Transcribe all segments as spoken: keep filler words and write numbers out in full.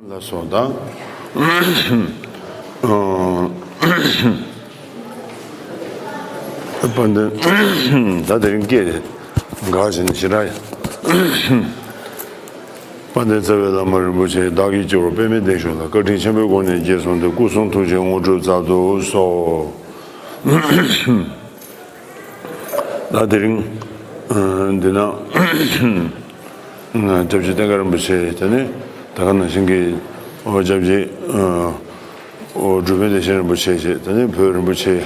ལ་སོགས་དང་། དཔལ་ལྡན་ད་དེ་རིང་སྐད་འགག་བཞིན་ཞེ་དྲག་ཡ། དཔལ་ལྡན་རྩ་བའི་བླ་མ་རིན་པོ་ཆེ་བདག་གིས་སྐྱེ་བོ་པདྨའི་གདན་ཞུགས་ལ་བཀའ་དྲིན་ཆེན་པོའི་སྒོ་ནས་རྗེས་བཟུང་སྟེ་སྐུ་གསུང་ཐུགས་ཀྱི་དངོས་གྲུབ་སྩལ་དུ་གསོལ། ད་དེ་རིང་འདི་ན་སྐྱབས་རྗེ་བསྟན་དགའ་རིན་པོ་ཆེ་དེ་ནས་ད་ག་ནང་བཞིན་གྱི་སྐྱབས་རྗེ་འགྲུལ་པའི་བདེ་ཆེན་རིན་པོ་ཆེ་ཞེས་དེ་ནས་བོད་རིན་པོ་ཆེ་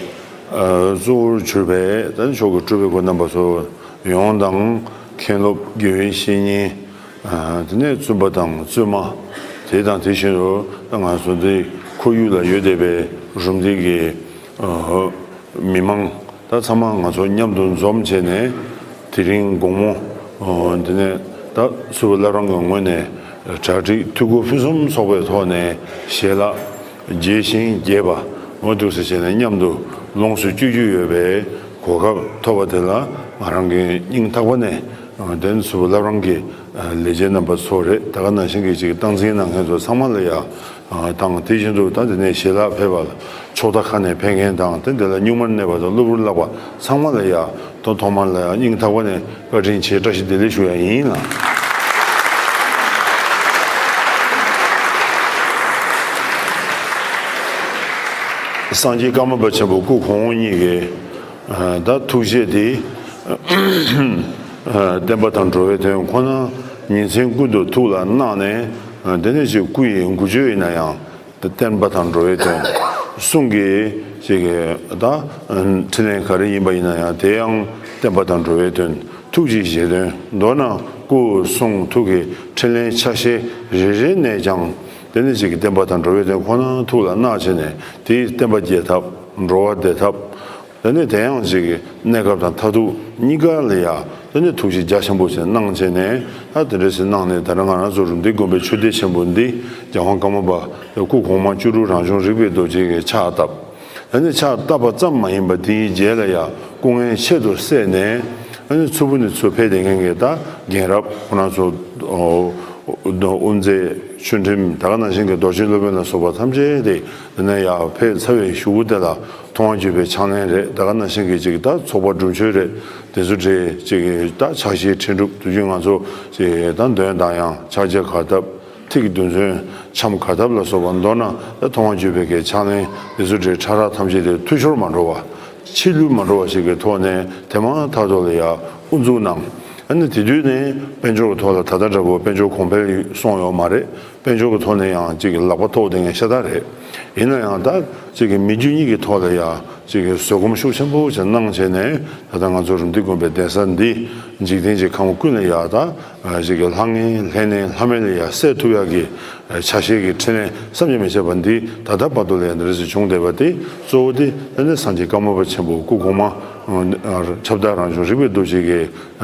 གཙོ་བོར་གྱུར་པའི་དེ་ནས་མཆོག་གི་སྤྲུལ་པའི་སྐུ་རྣམ་པ་ཚོ་ཡོངས་དང་མཁན་སློབ་དགེ་བའི་བཤེས་གཉེན། དེ་ནས་བཙུན་པ་དང་བཙུན་མ། དེ་དང་དེ་བཞིན་དུ་ང་ཚོ་འདི་ཁོར་ཡུག་ལ་ཡོད་བསྡད་པའི་རུམ་བཏེག་གི་མི་མང་ད་ཚང་མ་ང་ཚོ་མཉམ་དུ་འཛོམས་བྱས་ནས་དེ་རིང་དགོང་མོ་འདི་ནས་ད་གཙོ་བོ་བླ་བྲང་གི་ངོས་ནས་གྲ་སྒྲིག་འཐུས་སྒོ་ཕུན་སུམ་ཚོགས་པའི་ཐོག་ནས་ཞལ་ལག་རྒྱས་ཤིང་རྒྱས་པ་འོ་འདུག་སེ་བྱས་ནས་མཉམ་དུ་ལོངས་སུ་སྤྱོད་རྒྱུ་ཡོད་པའི་གོ་སྐབས་ཐོབ་པ་དེ་ལ་ང་རང་གི་སྙིང་ཐག་པ་ནས། དེ་ཚོ་བླ་བྲང་གི་ལས་བྱེད་རྣམ་པ་ཚོ་རེད། ད་ག་ནང་བཞིན་གྱི་ཅིག་སྟངས་འཛིན་གནང་མཁན་ཚོ་ཚང་མ་ལ་ཡ་དང་དེ་བཞིན་དུ་ད་དེ་ནས་ཞལ་ལག་ཕེབས་པ་ལ་ཕྱོགས་མཐའ་ཁག་ནས་ཕེབས་མཁན་དང་དེ་འདི་ལ་སྨྱུག་མར་གནས་པ་དང་གློ་བུར་བརླག་པ་ཚང་མ་ལ་ཡ་དོན་ཐོག་མར་ལ་ཡ་སྙིང་ཐག་པ་ནས་བཀའ་དྲིན་ཆེ་བཀྲ་ཤིས་བདེ་ལེགས་ཞུ་ཡ་ཡིན་ལ། སངས་རྒྱས་ཀརྨ་པ་ཆེན་པོ་སྐུ་གོང་འོག་གཉིས་ཀྱི་ད་ཐུགས་རྗེ་དེ། བསྟན་པ་དང་འགྲོ་བའི་དོན་ཁོ་ན་ཉིན་མཚན་ཀུན་ཏུ་ཐུགས་ལ་བསྣམས་ནས་དེ་ནས་ཅིག་སྐུ་ཡི་འགུལ་སྐྱོད་ཡིན་ན་ཡང་བསྟན་པ་དང་འགྲོ་བའི་དོན་གསུང་གི་ཅིག་ད་འཕྲིན་ལས་ག་རེ་ཡིན་པ་ཡིན་ན་ཡང་དེ་ཡང་བསྟན་པ་དང་འགྲོ་བའི་དོན་ཐུགས་ཀྱི་བཞེད་དོན་མདོར་ན་སྐུ་གསུང་ཐུགས་ཀྱི་འཕྲིན་ལས་ཆ་ཤས་རེ་རེ་ནས་ཀྱང་དེ་ནས་ཅིག་བསྟན་པ་དང་འགྲོ་བའི་དོན་ཁོ་ན་ཐུགས་ལ་བསྣམས་བྱས་ནས་དེས་བསྟན་པ་རྒྱས་ཐབས་འགྲོ་བ་བདེ་ཐབས། དེ་ནས་དེ་ཡང་ཅིག་གི་གནས་སྐབས་དང་མཐར་ཐུག་གཉིས་ཀ་ལ་ཡ་དེ་ནས་ཐུགས་རྗེ་རྒྱ་ཆེན་པོ་ཞིག་གནང་བྱས་ནས་ད་དེ་འདྲ་ཞིག་གནང་ནས་ད་ནི་ང་རང་ཚོ་རུམ་བཏེག་དགོན་པའི་ཆོས་སྡེ་ཆེན་པོ་འདི་རྒྱལ་དབང་ཀརྨ་པ་སྐུ་གོང་མ་བཅུ་དྲུག་རང་བྱུང་རིག་པའི་རྡོ་རྗེ་གིས་ཕྱག་བཏབ། དེ་ནས་ཕྱག་བཏབ་པ་ཙམ་མ་ཡིན་པར་དེའི་རྗེས་ལ་ཡ་སྐུ་ངལ་ཆེད་དུ་བསད་ནས་དེ་ནས་ཚུར་བུད་ནས་ཚུར་ཕེབས་བསྡད་མཁན་གྱི་ད་རྒན་རབས་ཁོ་རང་ཚོ་དབུ་མཛད་ཆོས་ཁྲིམས་ད་ག་ནང་བཞིན་གྱི་རྡོ་རྗེ་སློབ་དཔོན་ལ་སོགས་པ་ཐམས་ཅད་དེ་དེ་ནས་ཡར་ཕེབས་ཚར་བའི་གཞུག་གུ་དེ་ལ། མཐོང་བ་བརྒྱུད་པའི་ཕྱག་ལེན་རེད། ད་ག་ནང་བཞིན་གྱི་ཅིག་ད་ཚོགས་པ་སྒྲུབ་མཆོད་རེད། དེ་ཚོ་གྲས་ཅིག་ད་ཕྱག་བཞེས་ཁྲི་སྒྲུབ་དུས་རྒྱུན་ང་ཚོ་ཅིག་ད་འདོན་དང་ཡང་ཕྱག་རྒྱ་གར་ཐབས་ཐིག་རྡུལ་ཚོན་འཆམ་གར་ཐབས་ལ་སོགས་པ་མདོར་ན་ད་མཐོང་བ་བརྒྱུད་པའི་གི་ཕྱག་ལེན་དེ་ཚོ་གྲས་ཕྲ་རགས་ཐམས་ཅད་དེ་འཐུས་ཤོར་མ་འགྲོ་བ་ཕྱིར་ལུས་མ་འགྲོ་བ་ཞིག་གི་ཐོག་ནས་དེ་མ་ཐག་ཐོག་ལ་ཡ་དབུ་འཛུགས་གནང་། ཨ་ནི་དེ་དུས་ནས་དཔལ་འབྱོར་གྱི་ཐོག་ལ་ད་ལྟ་འདྲ་པོ་དཔལ་འབྱོར་གོང་འཕེལ་སོང་ཡོད་མ་རེད། དཔལ་འབྱོར་གྱི་ཐོག་ནས་ཡང་ཅིག་གི་ལག་པ་ཐོག་བསྡད་མཁན་ཤ་སྟག་རེད། ཡིན་ན་ཡང་ད་ཅིག་གི་མི་རྒྱུ་གཉིས་ཀྱི་ཐོག་ལ་ཡང་ཅིག་གི་བཟོད་སྒོམ་ཤུགས་ཆེན་པོ་ཞིག་གནང་བྱས་ནས་ད་ལྟ་ང་ཚོ་རུམ་བཏེག་དགོན་པའི་གདན་ས་འདི་འཇིག་རྟེན་གྱི་ཁམས་ཀུན་ལ་ཡང་ད་ཅིག་གི་ལྷང་ངེ་ལྷན་ནེ་ལྷ་མེད་ལ་ཡང་སད་ཐུབ་ཡག་གི་ཆ་ཤས་ཀྱི་འཕྲིན་ལས་བསམ་གྱིས་མི་ཁྱབ་པ་འདི་ད་ལྟ་བར་དུ་ལ་ཡང་འདི་འདྲ་ཞིག་བྱུང་བསྡད་པ་དེ་གཙོ་བོ་དེ་ད་ནི་སངས་རྒྱས་ཀརྨ་པ་ཆེན་པོ་སྐུ་གོང་མ་ཁྱབ་བདག་རང་བྱུང་རིག་པའི་རྡོ་རྗེ་གི་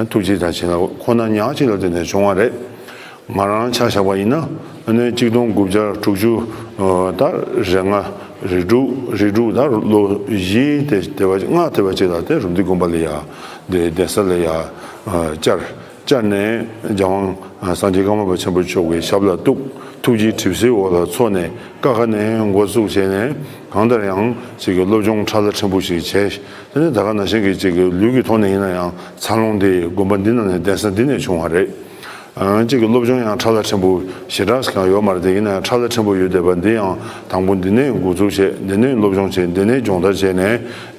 ཐུགས་རྗེ་དང་བྱིན་རླབས་ཁོ་ན་ཉག་གཅིག་ལ་བརྟེན་ནས་བྱུང་བ་རེད། ང་རང་ཆ་བཞག་པ་ཡིན་ན་ཨ་ནི་གཅིག་སྟོང་དགུ་བརྒྱ་དྲུག་ཅུ་ད་རེ་ལྔ་རེ་དྲུག་རེ་དྲུག་ད་ལོ་བཞི་དེ་དེ་བ་ལྔ་དེ་བ་ཅིག་ལ་དེ་རུམ་བཏེག་དགོན་པ་ལ་ཡ་དེ་གདན་ས་ལ་ཡ་བཅར་བཅར་ནས་རྒྱལ་དབང་སངས་རྒྱས་ཀརྨ་པ་ཆེན་པོ་མཆོག་གི་ཞབས་ལ་གཏུགས། ཐུགས་རྗེའི་གྲིབ་བསིལ་འོག་ལ་འཚོ་ནས་ཀ་ཁ་ནས་འགོ་བཙུགས་བྱས་ནས་གང་ལྟར་ཡང་ཅིག་གི་སློབ་སྦྱོང་ཕྲ་ལ་ཕྲན་བུ་ཞིག་བྱས། དེ་ནས་ད་ག་ནང་བཞིན་གྱི་ཅིག་གི་ལུས་ཀྱི་ཐོག་ནས་ཡིན་ན་ཡང་འཚར་ལོངས་དེ་དགོན་པ་འདི་ནང་ནས་གདན་ས་འདི་ནས་བྱུང་བ་རེད། ཨང་གཅིག་གི་སློབ་སྦྱོང་ཡང་ཕྲ་ལ་ཕྲན་བུ་ཞེ་དྲག་ཞིག་ཡང་ཡོད་མ་རེད་དེ། ཡིན་ན་ཡང་ཕྲ་ལ་ཕྲན་བུ་ཡོད་བསྡད་པ་འདི་ཡང་དང་པོ་འདི་ནས་འགོ་འཛུགས་བྱས། འདི་ནས་སློབ་སྦྱོང་བྱས། འདི་ནས་སྦྱོང་བརྡར་བྱས་ནས་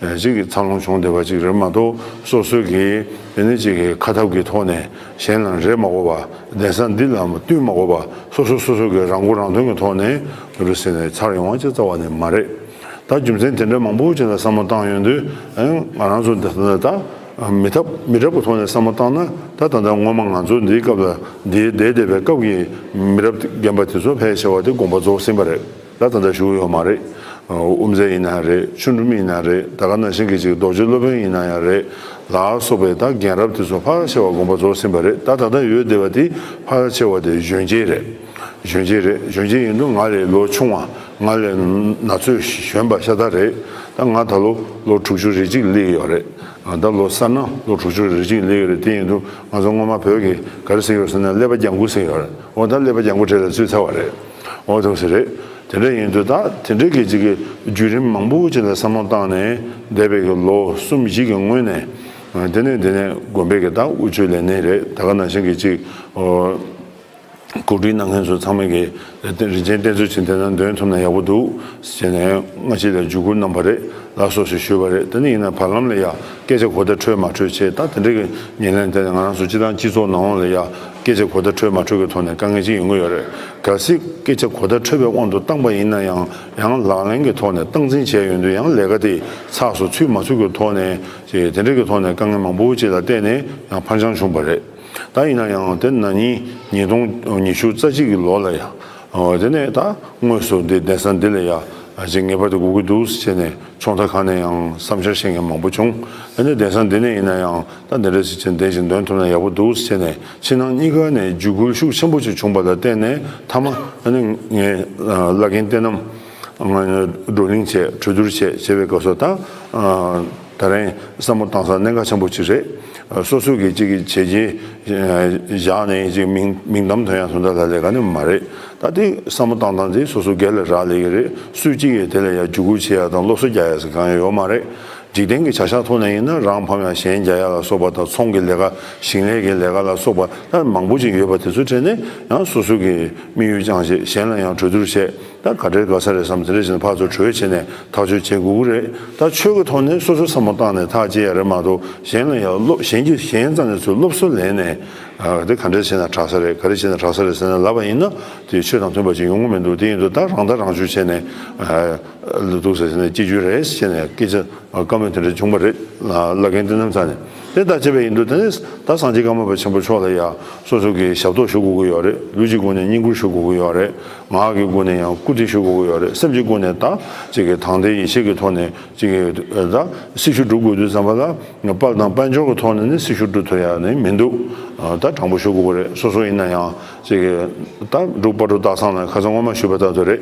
ཨ་གཅིག་གི་འཚར་ལོངས་བྱུང་བསྡད་པ་ཅིག་རེད་མ་གཏོགས། སོ་སོའི་གི་དེ་ནས་གཅིག་གི་ཁ་ཐབས་ཀྱི་ཐོག་ནས་གཞན་ལ་རེ་མ་དགོས་པ། གདན་ས་འདི་ལ་བསྟུན་མ་དགོས་པ། སོ་སོ་སོ་སོ་གི་རང་མགོ་རང་ཐོན་གྱི་ཐོག་ནས་འདི་འདྲ་ཟེར་ནས་འཚར་ཡོང་བ་ཅིག་རྩ་བ་ནས་མ་རེད། ད་རྒྱུ་མཚན་དེ་འདྲ་མང་པོ་ཅིག་ལ་བསམ་བློ་བཏང་ཡོང་དུས། ཨ་ང་རང་ཚོ་འདི་ལྟ་ད་མི་ཐབས་མི་རབས་ཀྱི་ཐོག་ནས་བསམ་བློ་བཏང་ན། ད་ད་ལྟ་སྔོན་མ་ང་ཚོ་འདིའི་སྐབས་ལ་འདིའི་བསྡད་བསྡད་པའི་སྐབས་ཀྱི་མི་རབས་རྒན་པ་དེ་ཚོ་ཕལ་ཆེ་བ་དེ་དགོངས་པ་རྫོགས་ཟིན་པ་རེད། ད་ད་ལྟ་བཞུགས་ཡོད་མ་རེད། དབུ་མཛད་ཡིན་ན་རེད། ཆོས་འབྲུག་མི་ཡིན་ན་རེད། ད་ག་ནང་བཞིན་གྱི་ཅིག་རྡོ་རྗེ་སློབ་དཔོན་ཡིན་ན་ཡང་རེད། ལ་སོགས་པའི་ད་རྒན་རབས་དེ་ཚོ་ཕལ་ཆེ་བ་དགོངས་པ་རྫོགས་ཟིན་པ་རེད། ད་ད་ལྟ་ཡོད་བསྡད་པ་དེ་ཕལ་ཆེ་བ་དེ་གཞོན་སྐྱེས་རེད། གཞོན་སྐྱེས་རེད། གཞོན་སྐྱེས་ཡིན་དུས་ང་ལས་ལོ་ཆུང་བ། ང་ལས་ན་ཚོད་གཞོན་པ་ཤ་སྟག་རེད། ད་ང་ད་ལོ་ལོ་དྲུག་ཅུ་རེ་གཅིག་སླེབས་ཡོད་རེད། ད་ལོ་གསར་ན་ལོ་དྲུག་ཅུ་རེ་གཅིག་སླེབས་ཡོད་རེད། དེ་ཡིན་དུས་ང་ཚོ་སྔོན་མ་བོད་ཀྱི་ག་རེ་ཟེར་ཡོད་ཟེར་ན་ཀླད་པ་ལྗང་ཁུ་ཟེར་ཡོད་རེད། འོ་ད་ཀླད་པ་ལྗང་ཁུ་གྲས་ལ་ཚུད་ཚར་བ་རེད། འོ་ཐུག་ས་རེད། དེ་འདྲ་ཡིན་དུས་ད་དེ་འདྲའི་གི་ཅིག་གི་བརྒྱུད་རིམ་མང་པོ་ཅིག་ལ་བསམ་བློ་བཏང་ནས་འདས་པའི་གི་ལོ་གསུམ་བཞི་གི་སྔོན་ནས། དེ་ནས་དེ་ནས་དགོན་པའི་གི་ད་དབུ་ཁྲིད་ལས་སྣེ་རེད། ད་ག་ནང་བཞིན་གི་ཅིག་གོ་སྒྲིག་གནང་མཁན་ཚོ་ཚང་མས་གི་རིན་ཆེན་གཏེར་མཛོད་ཅིག་དེ་ན་འདོན་ཐུབ་ན་ཡག་པོ་འདུག་ཟེར་ནས་སྔ་ཕྱི་ལ་བརྒྱུད་བསྐུར་གནང་པ་རེད། ལ་སོ་སོས་ཞུས་པ་རེད། དེ་ནས་ཡིན་ན་བར་ལམ་ལ་ཡ་སྐད་ཆ་གོ་བརྡ་འཕྲོད་མ་འཕྲོད་བྱས། ད་དེ་འདྲའི་གི་ཉེར་ལེན་དེ་ནས་ང་རང་ཚོ་སྤྱི་བཏང་སྤྱི་ཚོགས་ནང་ལོགས་ལ་ཡ་སྐད་ཆ་གོ་བརྡ་འཕྲོད་མ་འཕྲོད་ཀྱི་ཐོག་ནས་དཀའ་ངལ་ཅིག་ཡོང་གི་ཡོད་རེད། གལ་སྲིད་སྐད་ཆ་གོ་བརྡ་འཕྲོད་པའི་དབང་དུ་བཏང་པ་ཡིན་ན་ཡང་། ཡང་ལག་ལེན་གྱི་ཐོག་ནས་སྟངས་འཛིན་བྱས་ཡོང་དུས་ཡང་ལས་ཀ་དེ་ཚགས་སུ་ཚུད་མ་ཚུད་ཀྱི་ཐོག་ནས་ཅིག་དེ་འདྲའི་གི་ཐོག་ནས་དཀའ་ངལ་མང་པོ་ཅིག་ལ་བརྟེན་ནས་ཡང་ཕར་འགྱངས་བྱུང་བ་རེད། ད་ཡིན་ན་ཡང་དེ་ན་ནིང་ཉིས་སྟོང་ཉི་ཤུ་རྩ་གཅིག་གི་ལོ་ལ་ཡ། དེ་ནས་ད་དངོས་སུ་འདི་གདན་ས་འདི་ལ་ཡ་ཅིག་ངེས་པར་དུ་དགོས་ཀྱི་འདུག་ཟེར་ནས་ཚོགས་མཐའ་ཁག་ནས་ཡང་བསམ་འཆར་བཤད་མཁན་མང་པོ་བྱུང་། དེ་ནས་གདན་ས་འདི་ནས་ཡིན་ན་ཡང་ད་འདི་འདྲ་ཞིག་ཅིག་གདན་ཞིག་འདོན་ཐུབ་ན་ཡག་པོ་འདུག་ཟེར་ནས་ཕྱི་ནང་གཉིས་ཀ་ནས་བརྒྱུད་སྐུལ་ཤུགས་ཆེན་པོ་ཅིག་བྱུང་བ་ལ་བརྟེན་ནས། མཐའ་མ་ཨ་ནི་ངས་བླ་རྒན་བསྟན་རྣམ་བགྲོ་གླེང་བྱས། གྲོས་བསྡུར་བྱས། བྱས་པའི་སྐབས་སུ་ད་ད་རིང་བསམ་བློ་བཏང་ས་གནད་འགག་ཆེན་པོ་ཅིག་རེད། སོ་སོ་གི་གཅིག་གི་བྱས་རྗེས་བཞག་ནས་ཅིག་མིང་མིང་གཏམ་ཐོན་ཡ་སོང་ད་ལ་ལས་ཀ་ནི་མ་རེད། ད་དེ་བསམ་བློ་བཏང་སྟངས་དེ་སོ་སོ་སྒེར་ལ་རག་ལས་ཀྱི་རེད། སུས་གཅིག་གིས་དེ་ལ་ཡ་བརྒྱུད་སྐུལ་བྱེད་ཡ་དང་སློབ་གསོ་རྒྱག་ཡ་ཟེར་གང་ཡང་ཡོད་མ་རེད། འཇིག་རྟེན་གྱི་བྱ་གཞག་ཐོག་ནས་ཡིན་ན་རང་ཕམ་ཡ་གཞན་རྒྱག་ཡ་ལ་སོགས་པ་དང་། ཚོང་གི་ལས་ཀ། ཞིང་ལས་ཀྱི་ལས་ཀ་ལ་སོགས་པ་ད་མང་པོ་ཅིག་ཡོད་པ་དེ་ཚོའི་གྲས་ནས་ཡང་སོ་སོ་གི་དམིགས་ཡུལ་བཅངས་བྱས་གཞན་ལ་ཡང་གྲོས་བསྡུར་བྱས། ད་ག་འདྲའི་དགའ་ས་རེད་བསམ་དེ་འདྲ་བྱས་ནས་ཕར་ཚུར་གྲོས་བྱས་ནས་ཐག་གཅོད་བྱེད་དགོས་ཀྱི་རེད། ད་ཆོས་ཀྱི་ཐོག་ནས་སོ་སོའི་བསམ་བློ་བཏང་ནས་ཐག་བཅད་ཡ་རེད་མ་གཏོགས། གཞན་ལ་ཡང་སློབ་གཞན་གྱི་གཞན་རྩ་ནས་ཚུར་སློབ་གསོ་ལེན་ནས་དེ་ག་འདྲ་བྱས་ན་དྲག་ས་རེད། ག་རེ་བྱས་ན་དྲག་ས་རེད་ཟེར་ནས་ལབ་པ་ཡིན་ན་དེ་ཆོས་དང་མཐུན་པ་ཅིག་ཡོང་གི་མི་འདུག་དེ་ཡིན་དུས་ད་རང་ཐག་རང་གཅོད་བྱས་ནས་ལ་འདུག་ཟེར་ནས་སྐྱེ་རྒྱུ་རེད་ཟེར་ནས་སྐད་ཆ་བཀའ་མོལ་དེ་འདྲ་བྱུང་བ་རེད། བླ་རྒན་བསྟན་རྣམ་ཚང་ནས་དེ་ལྟར་བྱས་པ་ཡིན་དུས། དེ་ནས་ད་སངས་རྒྱས་ཀརྨ་པ་ཆེན་པོ་མཆོག་ལ་ཡ་སོ་སོ་གི་ཞབས་ཏོག་ཞུ་དགོས་ཀྱི་ཡོད་རེད། ལུས་ཀྱི་སྒོ་ནས་བསྙེན་བཀུར་ཞུ་དགོས་ཀྱི་ཡོད་རེད། ངག་གི་སྒོ་ནས་ཡང་བཀུར་སྟི་ཞུ་དགོས་ཀྱི་ཡོད་རེད། སེམས་ཀྱི་སྒོ་ནས་ད་ཅིག་གི་དང་བདེན་ཡིད་ཆེས་ཀྱི་ཐོག་ནས་ཅིག་གི་ད་སྲི་ཞུ་སྒྲུབ་དགོས་དུས་ཙམ་པ་ལ་དཔལ་དང་དཔལ་འབྱོར་གྱི་ཐོག་ནས་ནི་སྲི་ཞུ་སྒྲུབ་ཐུབ་ཡ་ནི་མི་འདུག་ད་དྲང་པོ་ཞུ་དགོས་ཀྱི་རེད། སོ་སོ་ཡིན་ན་ཡང་ཅིག་གི་ད་འབྲུག་སྤ་གྲོ་སྟག་ཚང་ལ་ཁ་སང་སྔོན་མ་ཞུས་པ་ལྟར་དུ་རེད།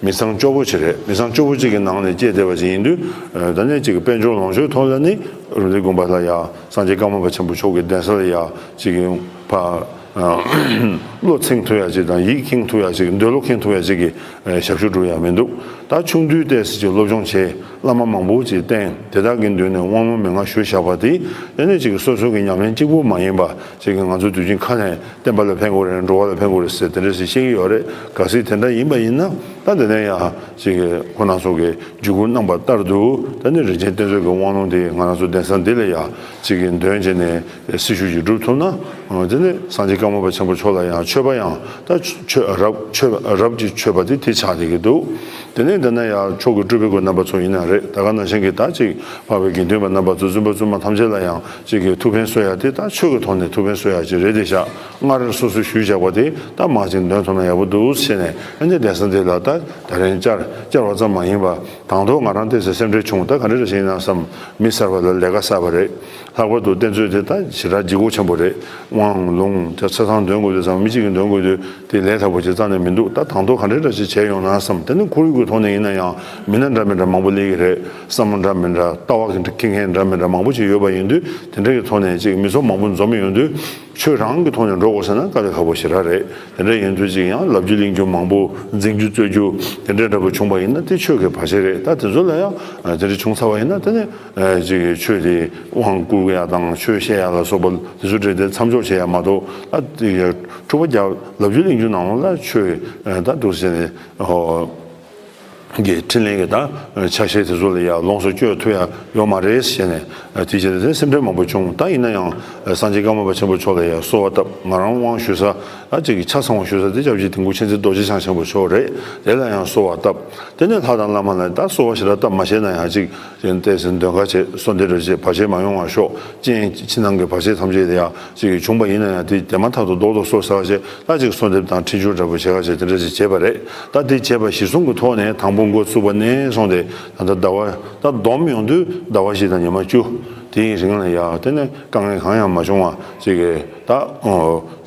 མི་ཚང་སྐྱོ་པོ་ཅིག་རེད། མི་ཚང་སྐྱོ་པོ་ཅིག་གི་ནང་ནས་སྐྱེས་བསྡད་པ་ཅིག་ཡིན་དུས། ད་ནས་ཅིག་གི་དཔལ་འབྱོར་ལོངས་སྤྱོད་ཐོག་ལ་ནི་རུ་ལི་དགོན་པ་ལ་ཡ་སངས་རྒྱས་ཀརྨ་པ་ཆེན་པོ་མཆོག་གི་གདན་ས་ལ་ཡ་ཅིག་གི་ཕ་བློ་ཚིམ་ཐུབ་ཡ་ཅིག་དང་། ཡིད་ཁེངས་ཐུབ་ཡ་ཅིག། འདོད་བློ་ཁེངས་ཐུབ་ཡ་ཅིག་གི་ཞབས་ཞུ་སྒྲུབ་ཡ་མི་འདུག་ད་ཆུང་དུས་ཏོག་ཙམ་ཅིག་སློབ་སྦྱོང་བྱས། བླ་མ་མང་པོ་ཅིག་བསྟེན། དེ་དག་གི་མདུན་ནས་དབང་ལུང་མན་ངག་ཞུས་བཞག་པ་དེ་དེ་ནས་ཅིག་སོ་སོ་གི་ཉམས་ལེན་གཅིག་པུ་མ་ཡིན་པ་ཅིག་གི་ང་ཚོ་དུས་རྒྱུན་ཁ་ནས་བསྟན་པ་ལ་ཕན་དགོས་རེད། འགྲོ་བ་ལ་ཕན་དགོས་རེད་ཟེར་དེ་འདྲ་ཞིག་བཤད་ཀྱི་ཡོད་རེད། གལ་སྲིད་དེ་འདྲ་ཡིན་པ་ཡིན་ན། ད་དེ་ནས་ཡང་ཅིག་གི་ཁོ་རང་ཚོ་གི་བརྒྱུད་སྐུར་གནང་པ་ལྟར་དུ་ད་ནི་རིན་ཆེན་གཏེར་མཛོད་ཀྱི་དབང་ལུང་དེ་ང་རང་ཚོ་གདན་ས་འདི་ལ་ཡང་ཅིག་གི་འདོན་བྱས་ནས་སྲི་ཞུ་ཞིག་སྒྲུབ་ཐུབ་ན། དེ་ནི་སངས་རྒྱས་ཀརྨ་པ་ཆེན་པོ་མཆོག་ལ་ཡང་མཆོད་པ་ཡང་ད་མཆོད་རབ་མཆོད་རབ་ཀྱི་མཆོད་པ་དེ་དེ་ཆགས་བསྡད་ཀྱི་འདུག་དེ་ནས་འདི་ན་ཡང་མཆོག་གི་སྤྲུལ་པའི་སྐུ་རྣམ་པ་ཚོ་ཡིན་ན་རེད། ད་ག་ནང་བཞིན་གྱི་ད་ཅིག་འཕགས་པའི་དགེ་འདུན་པ་རྣམ་པ་ཚོ། བཙུན་པ་བཙུན་མ་ཐམས་ཅད་ལ་ཡང་ཅིག་གི་ཐུགས་ཕན་གསོ་ཡ་དེ་ད་ཆོས་ཀྱི་ཐོག་ནས་ཐུགས་ཕན་གསོ་ཡ་ཅིག་རེད་དེ་ཤག་སྔར་སོ་སོས་ཞུས་བཞག་པ་དེ་ད་མར་ཅིག་འདོན་ཐུབ་ན་ཡག་པོ་འདུག་ཟེར་ནས། ཨ་ནི་གདན་ས་འདི་ལ་ད་ད་རིང་བཅར་བཅར་བ་ཙམ་མ་ཡིན་པ། དང་ཐོག་ང་རང་ཏོག་ཙམ་སེམས་ཁྲལ་བྱུང་། ད་ག་འདྲ་རེད་ཟེར་ན་བསམ། མི་གསར་པ་ལ་ལས་ཀ་གསར་པ་རེད། ལྷག་པར་དུ་གཏེར་མཛོད་དེ་ད་ཞེ་དྲག་ལྗིད་ཁོག་ཆེན་པོ་རེད། དབང་ལུང་དེ་ཆ་ཚང་འདོན་དགོས་དུས་ཙམ། མི་གཅིག་གིས་འདོན་དགོས་དུས་དེ་ལས་སླ་པོ་ཅིག་རྩ་ནས་མི་འདུག་ད་དང་ཐོག་ག་འདྲ་འདྲ་ཞིག་བྱས་ཡོང་ན་བསམ། དེ་ནི་ཁོར་ཡུག་གི་ཐོག་ནས་ཡིན་ན་ཡང་མི་སྣ་འདྲ་མི་འདྲ་མང་པོ་སླེབས་ཀྱི་རེད། བསམ་བློ་འདྲ་མི་འདྲ། ལྟ་བ་གི་འཁྱེར་མཁན་འདྲ་མི་འདྲ་མང་པོ་ཅིག་ཡོད་པ་ཡིན་དུས། དེ་འདྲ་གི་ཐོག་ནས་ཅིག་མི་ཚོགས་མང་པོ་འཛོམས་ཡོང་དུས། ཆོས་རང་གི་ཐོག་ནས་འགྲོ་དགོས་ཟེར་ན་དཀའ་ལས་ཁག་པོ་ཞེ་དྲག་རེད། དེ་འདྲ་ཡིན་དུས་ཅིག་ཡང་ལབ་རྒྱུ་གླེང་རྒྱུ་མང་པོ། འཛིང་རྒྱུ་རྩོད་རྒྱུ་དེ་འདྲ་འདྲ་པོ་བྱུང་བ་ཡིན་ན་དེ་ཆོས་ཀྱི་བར་ཆད་རེད། ད་དེ་ཚོ་ལ་ཡང་དེ་འདྲ་བྱུང་ཚར་བ་ཡིན་ན། དེ་ནས་ཅིག་ཆོས་དེ་དབང་བསྐུར་ཡ་དང་ཆོས་བཤད་ཡ་ལ་སོགས་པ་དེ་ཚོ་འདྲ་དེ་མཚམས་འཇོག་བྱེད་ཡ་མ་གཏོགས། ད་དེ་འཁྲུག་པ་རྒྱག་ལབ་རྒྱུ་གླེང་རྒྱུ་ནང་ལོགས་ལ་ཆོས་ད་འདུག་ཟེར་ནས། གི་འཕྲིན་ལས་ཀྱི་ད་ཆ་ཤས་དེ་ཚོ་ལ་ཡང་ལོངས་སུ་སྤྱོད་ཐུབ་ཡ་ཡོད་མ་རེད་ཟེར་ནས། དེ་བྱས་ཏེ་སེམས་ཁྲལ་མང་པོ་བྱུང་། ད་ཡིན་ན་ཡང་སངས་རྒྱས་ཀརྨ་པ་ཆེན་པོ་མཆོག་ལ་ཡང་གསོལ་བ་བཏབ། ང་རང་དབང་ཞུ་ས་ཨ་ཅིག་གི་ཆ་ཚང་བ་ཞུ་ས་དེ་སྐྱབས་རྗེ་དིལ་མགོ་མཁྱེན་བརྩེ་རྡོ་རྗེ་འཆང་ཆེན་པོ་མཆོག་རེད། དེ་ལ་ཡང་གསོལ་བ་བཏབ། དེ་ནས་ལྷ་དང་བླ་མ་ལ་ད་གསོལ་བ་ཞེ་དྲག་བཏབ་མ་ཤེས་ན་ཡང་ཅིག་ཅིག་ཏོག་ཙམ་འདོན་ཁ་བྱས། གསོལ་འདེབས་འདྲ་བྱས། བར་ཆད་མ་ཡོང་བར་ཤོག་ཅིག་ཕྱི་ནང་གི་བར་ཆད་ཐམས་ཅད་དེ་ཡང་ཅིག་བྱུང་པ་ཡིན་ན་ཡང་དེ་དེ་མ་ཐག་ཏུ་རྡོག་རྡོག་གསོ་ཟེར་བ་བྱས། ད་ཅིག་གསོལ་འདེབས་དང་འཕྲིན་བཅོལ་འདྲ་པོ་བྱེད་ཁ་བྱས་དེ་འདྲ་ཞིག་བྱས་པ་རེད། ད་དེ་བྱས་པ་གཞིར་བཟུང་གི་ཐོག་ནས་དང་པོ་འགོ་བཙུགས་པ་ནས་བཟུང་སྟེ་ད་ལྟ་ཟླ་བ་ད་བསྡོམས་ཡོང་དུས་ཟླ་བ་བཞི་དང་ཉི་མ་བཅུ་དེའི་རིང་ལ་ཡང་དེ་ནས་དཀའ་ངལ་གང་ཡང་མ་བྱུང་བ་ཅིག་གི་ད་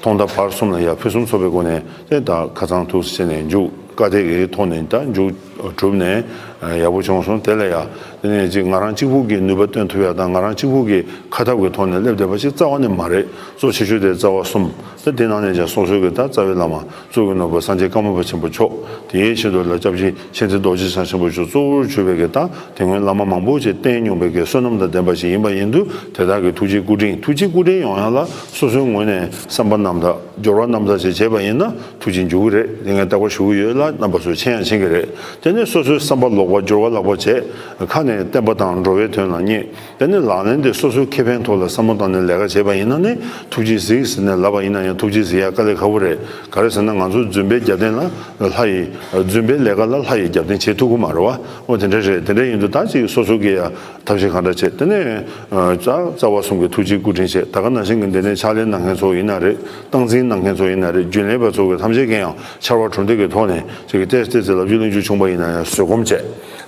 ཐོག་མཐའ་བར་གསུམ་ལ་ཡང་ཕུན་སུམ་ཚོགས་པའི་སྒོ་ནས་དེ་ད་ཁ་ཚང་ཐུགས་སུ་ཆེ་ནས་མཇུག་བཀའ་དྲིན་གྱི་ཐོག་ནས་ད་མཇུག་ གྲུབ་ནས་ཡག་པོ་བྱུང་སོང་། དེ་ལ་ཡ་དེ་ནས་ཅིག་ང་རང་གཅིག་པུ་གི་ནུས་པ་བཏོན་ཐུབ་ཡ་དང་ང་རང་གཅིག་པུ་གི་ཁ་ཐབས་ཀྱི་ཐོག་ནས་སླེབས་བསྡད་པ་ཞིག་རྩ་བ་ནས་མ་རེད། གཙོ་ཆེ་ཤོས་དེ་རྩ་བ་གསུམ། ད་དེ་ནང་ནས་ཀྱང་སོ་སོའི་གི་ད་རྩ་བའི་བླ་མ་གཙུག་གི་ནོར་བུ་སངས་རྒྱས་ཀརྨ་པ་ཆེན་པོ་མཆོག་དེའི་ཆེད་དུ་ལ་སྐྱབས་རྗེ་མཁྱེན་བརྩེ་རྡོ་རྗེ་འཆང་ཆེན་པོ་མཆོག་གཙོ་བོར་གྱུར་པའི་གི་ད་དེ་སྔོན་བླ་མ་མང་པོ་ཞིག་བསྟེན་མྱོང་བའི་གི་བསོད་ནམས་དང་ལྡན་པ་ཞིག་ཡིན་པ་ཡིན་དུས་དེ་དག་གི་ཐུགས་རྗེའི་སྐུ་དྲིན། ཐུགས་རྗེའི་སྐུ་དྲིན་ཡོང་ཡ་ལ་སོ་སོའི་ངོས་ནས་བསམ་པ་རྣམ་དག་སྦྱོར་བ་རྣམ་དག་ཞིག་བྱས་པ་ཡིན་ན་ཐུགས་རྗེ་འཇུག་གི་རེད། དེ་ངས་རྟག་པར་ཞུ་གི་ཡོད་ལ་རྣམ་པ་ཚོས་མཁྱེན་ཡང་མཁྱེན་གི་རེད། དེ་ནས་སོ་སོའི་བསམ་པ་ལོག་པ་སྦྱོར་བ་ལག་པ་བྱས། ཁ་ནས་བསྟན་པ་དང་འགྲོ་བའི་དོན་ལ་བསྙད། དེ་ནས་ལག་ལེན་དེ་སོ་སོའི་ཁེ་ཕན་ཐོག་ལ་བསམ་བློ་བཏང་ནས་ལས་ཀ་བྱས་པ་ཡིན་ན་ནི་ཐུགས་རྗེས་གཟིགས་ཟེར་ནས་ལབ་པ་ཡིན་ན་ཡང་ཐུགས་རྗེས་གཟིགས་ཡ་དཀའ་ལས་ཁག་པོ་རེད། ག་རེ་ཟེར་ན་ང་ཚོ་རྫུན་པའི་རྒྱབ་རྟེན་ལ་ལྷ་ཡི་རྫུན་པའི་ལས་ཀ་ལ་ལྷ་ཡི་རྒྱབ་རྟེན་བྱེད་ཐུབ་ཀྱི་མ་རེད་བ། འོ་དེ་འདྲ་རེད། དེ་འདྲ་ཡིན་དུས་ད་ཅིག་སོ་སོ་གིས་ཡ་ཐབས་ཤེས་གང་འདྲ་བྱེད། དེ་ནས་རྩ་རྩ་བ་གསུམ་གྱི་ཐུགས་རྗེའི་སྐུ་དྲིན་བྱས། ད་ག་ནང་བཞིན་གྱི་འདི་ནས་ཕྱག་ལས་གནང་མཁན་ཚོ་ཡིན་ན་རེད། སྟངས་འཛིན་གནང་མཁན་ཚོ་ཡིན་ན་རེད། རྒྱུན་ལས་པ་ཚོ་གི་ཐམས་ཅད་ཀྱིས་ཡང་ཕྱར་བ་གྲུ་འདེགས་ཀྱི་ཐོག་ནས་ཅིག་གི་ཏོག་ཙམ་ཏོག་ཙམ་ལབ་རྒྱུ་གླེང་རྒྱུ་བྱུང་པ་ཡིན་ན་ཡང་བཟོད་སྒོམ་བྱས།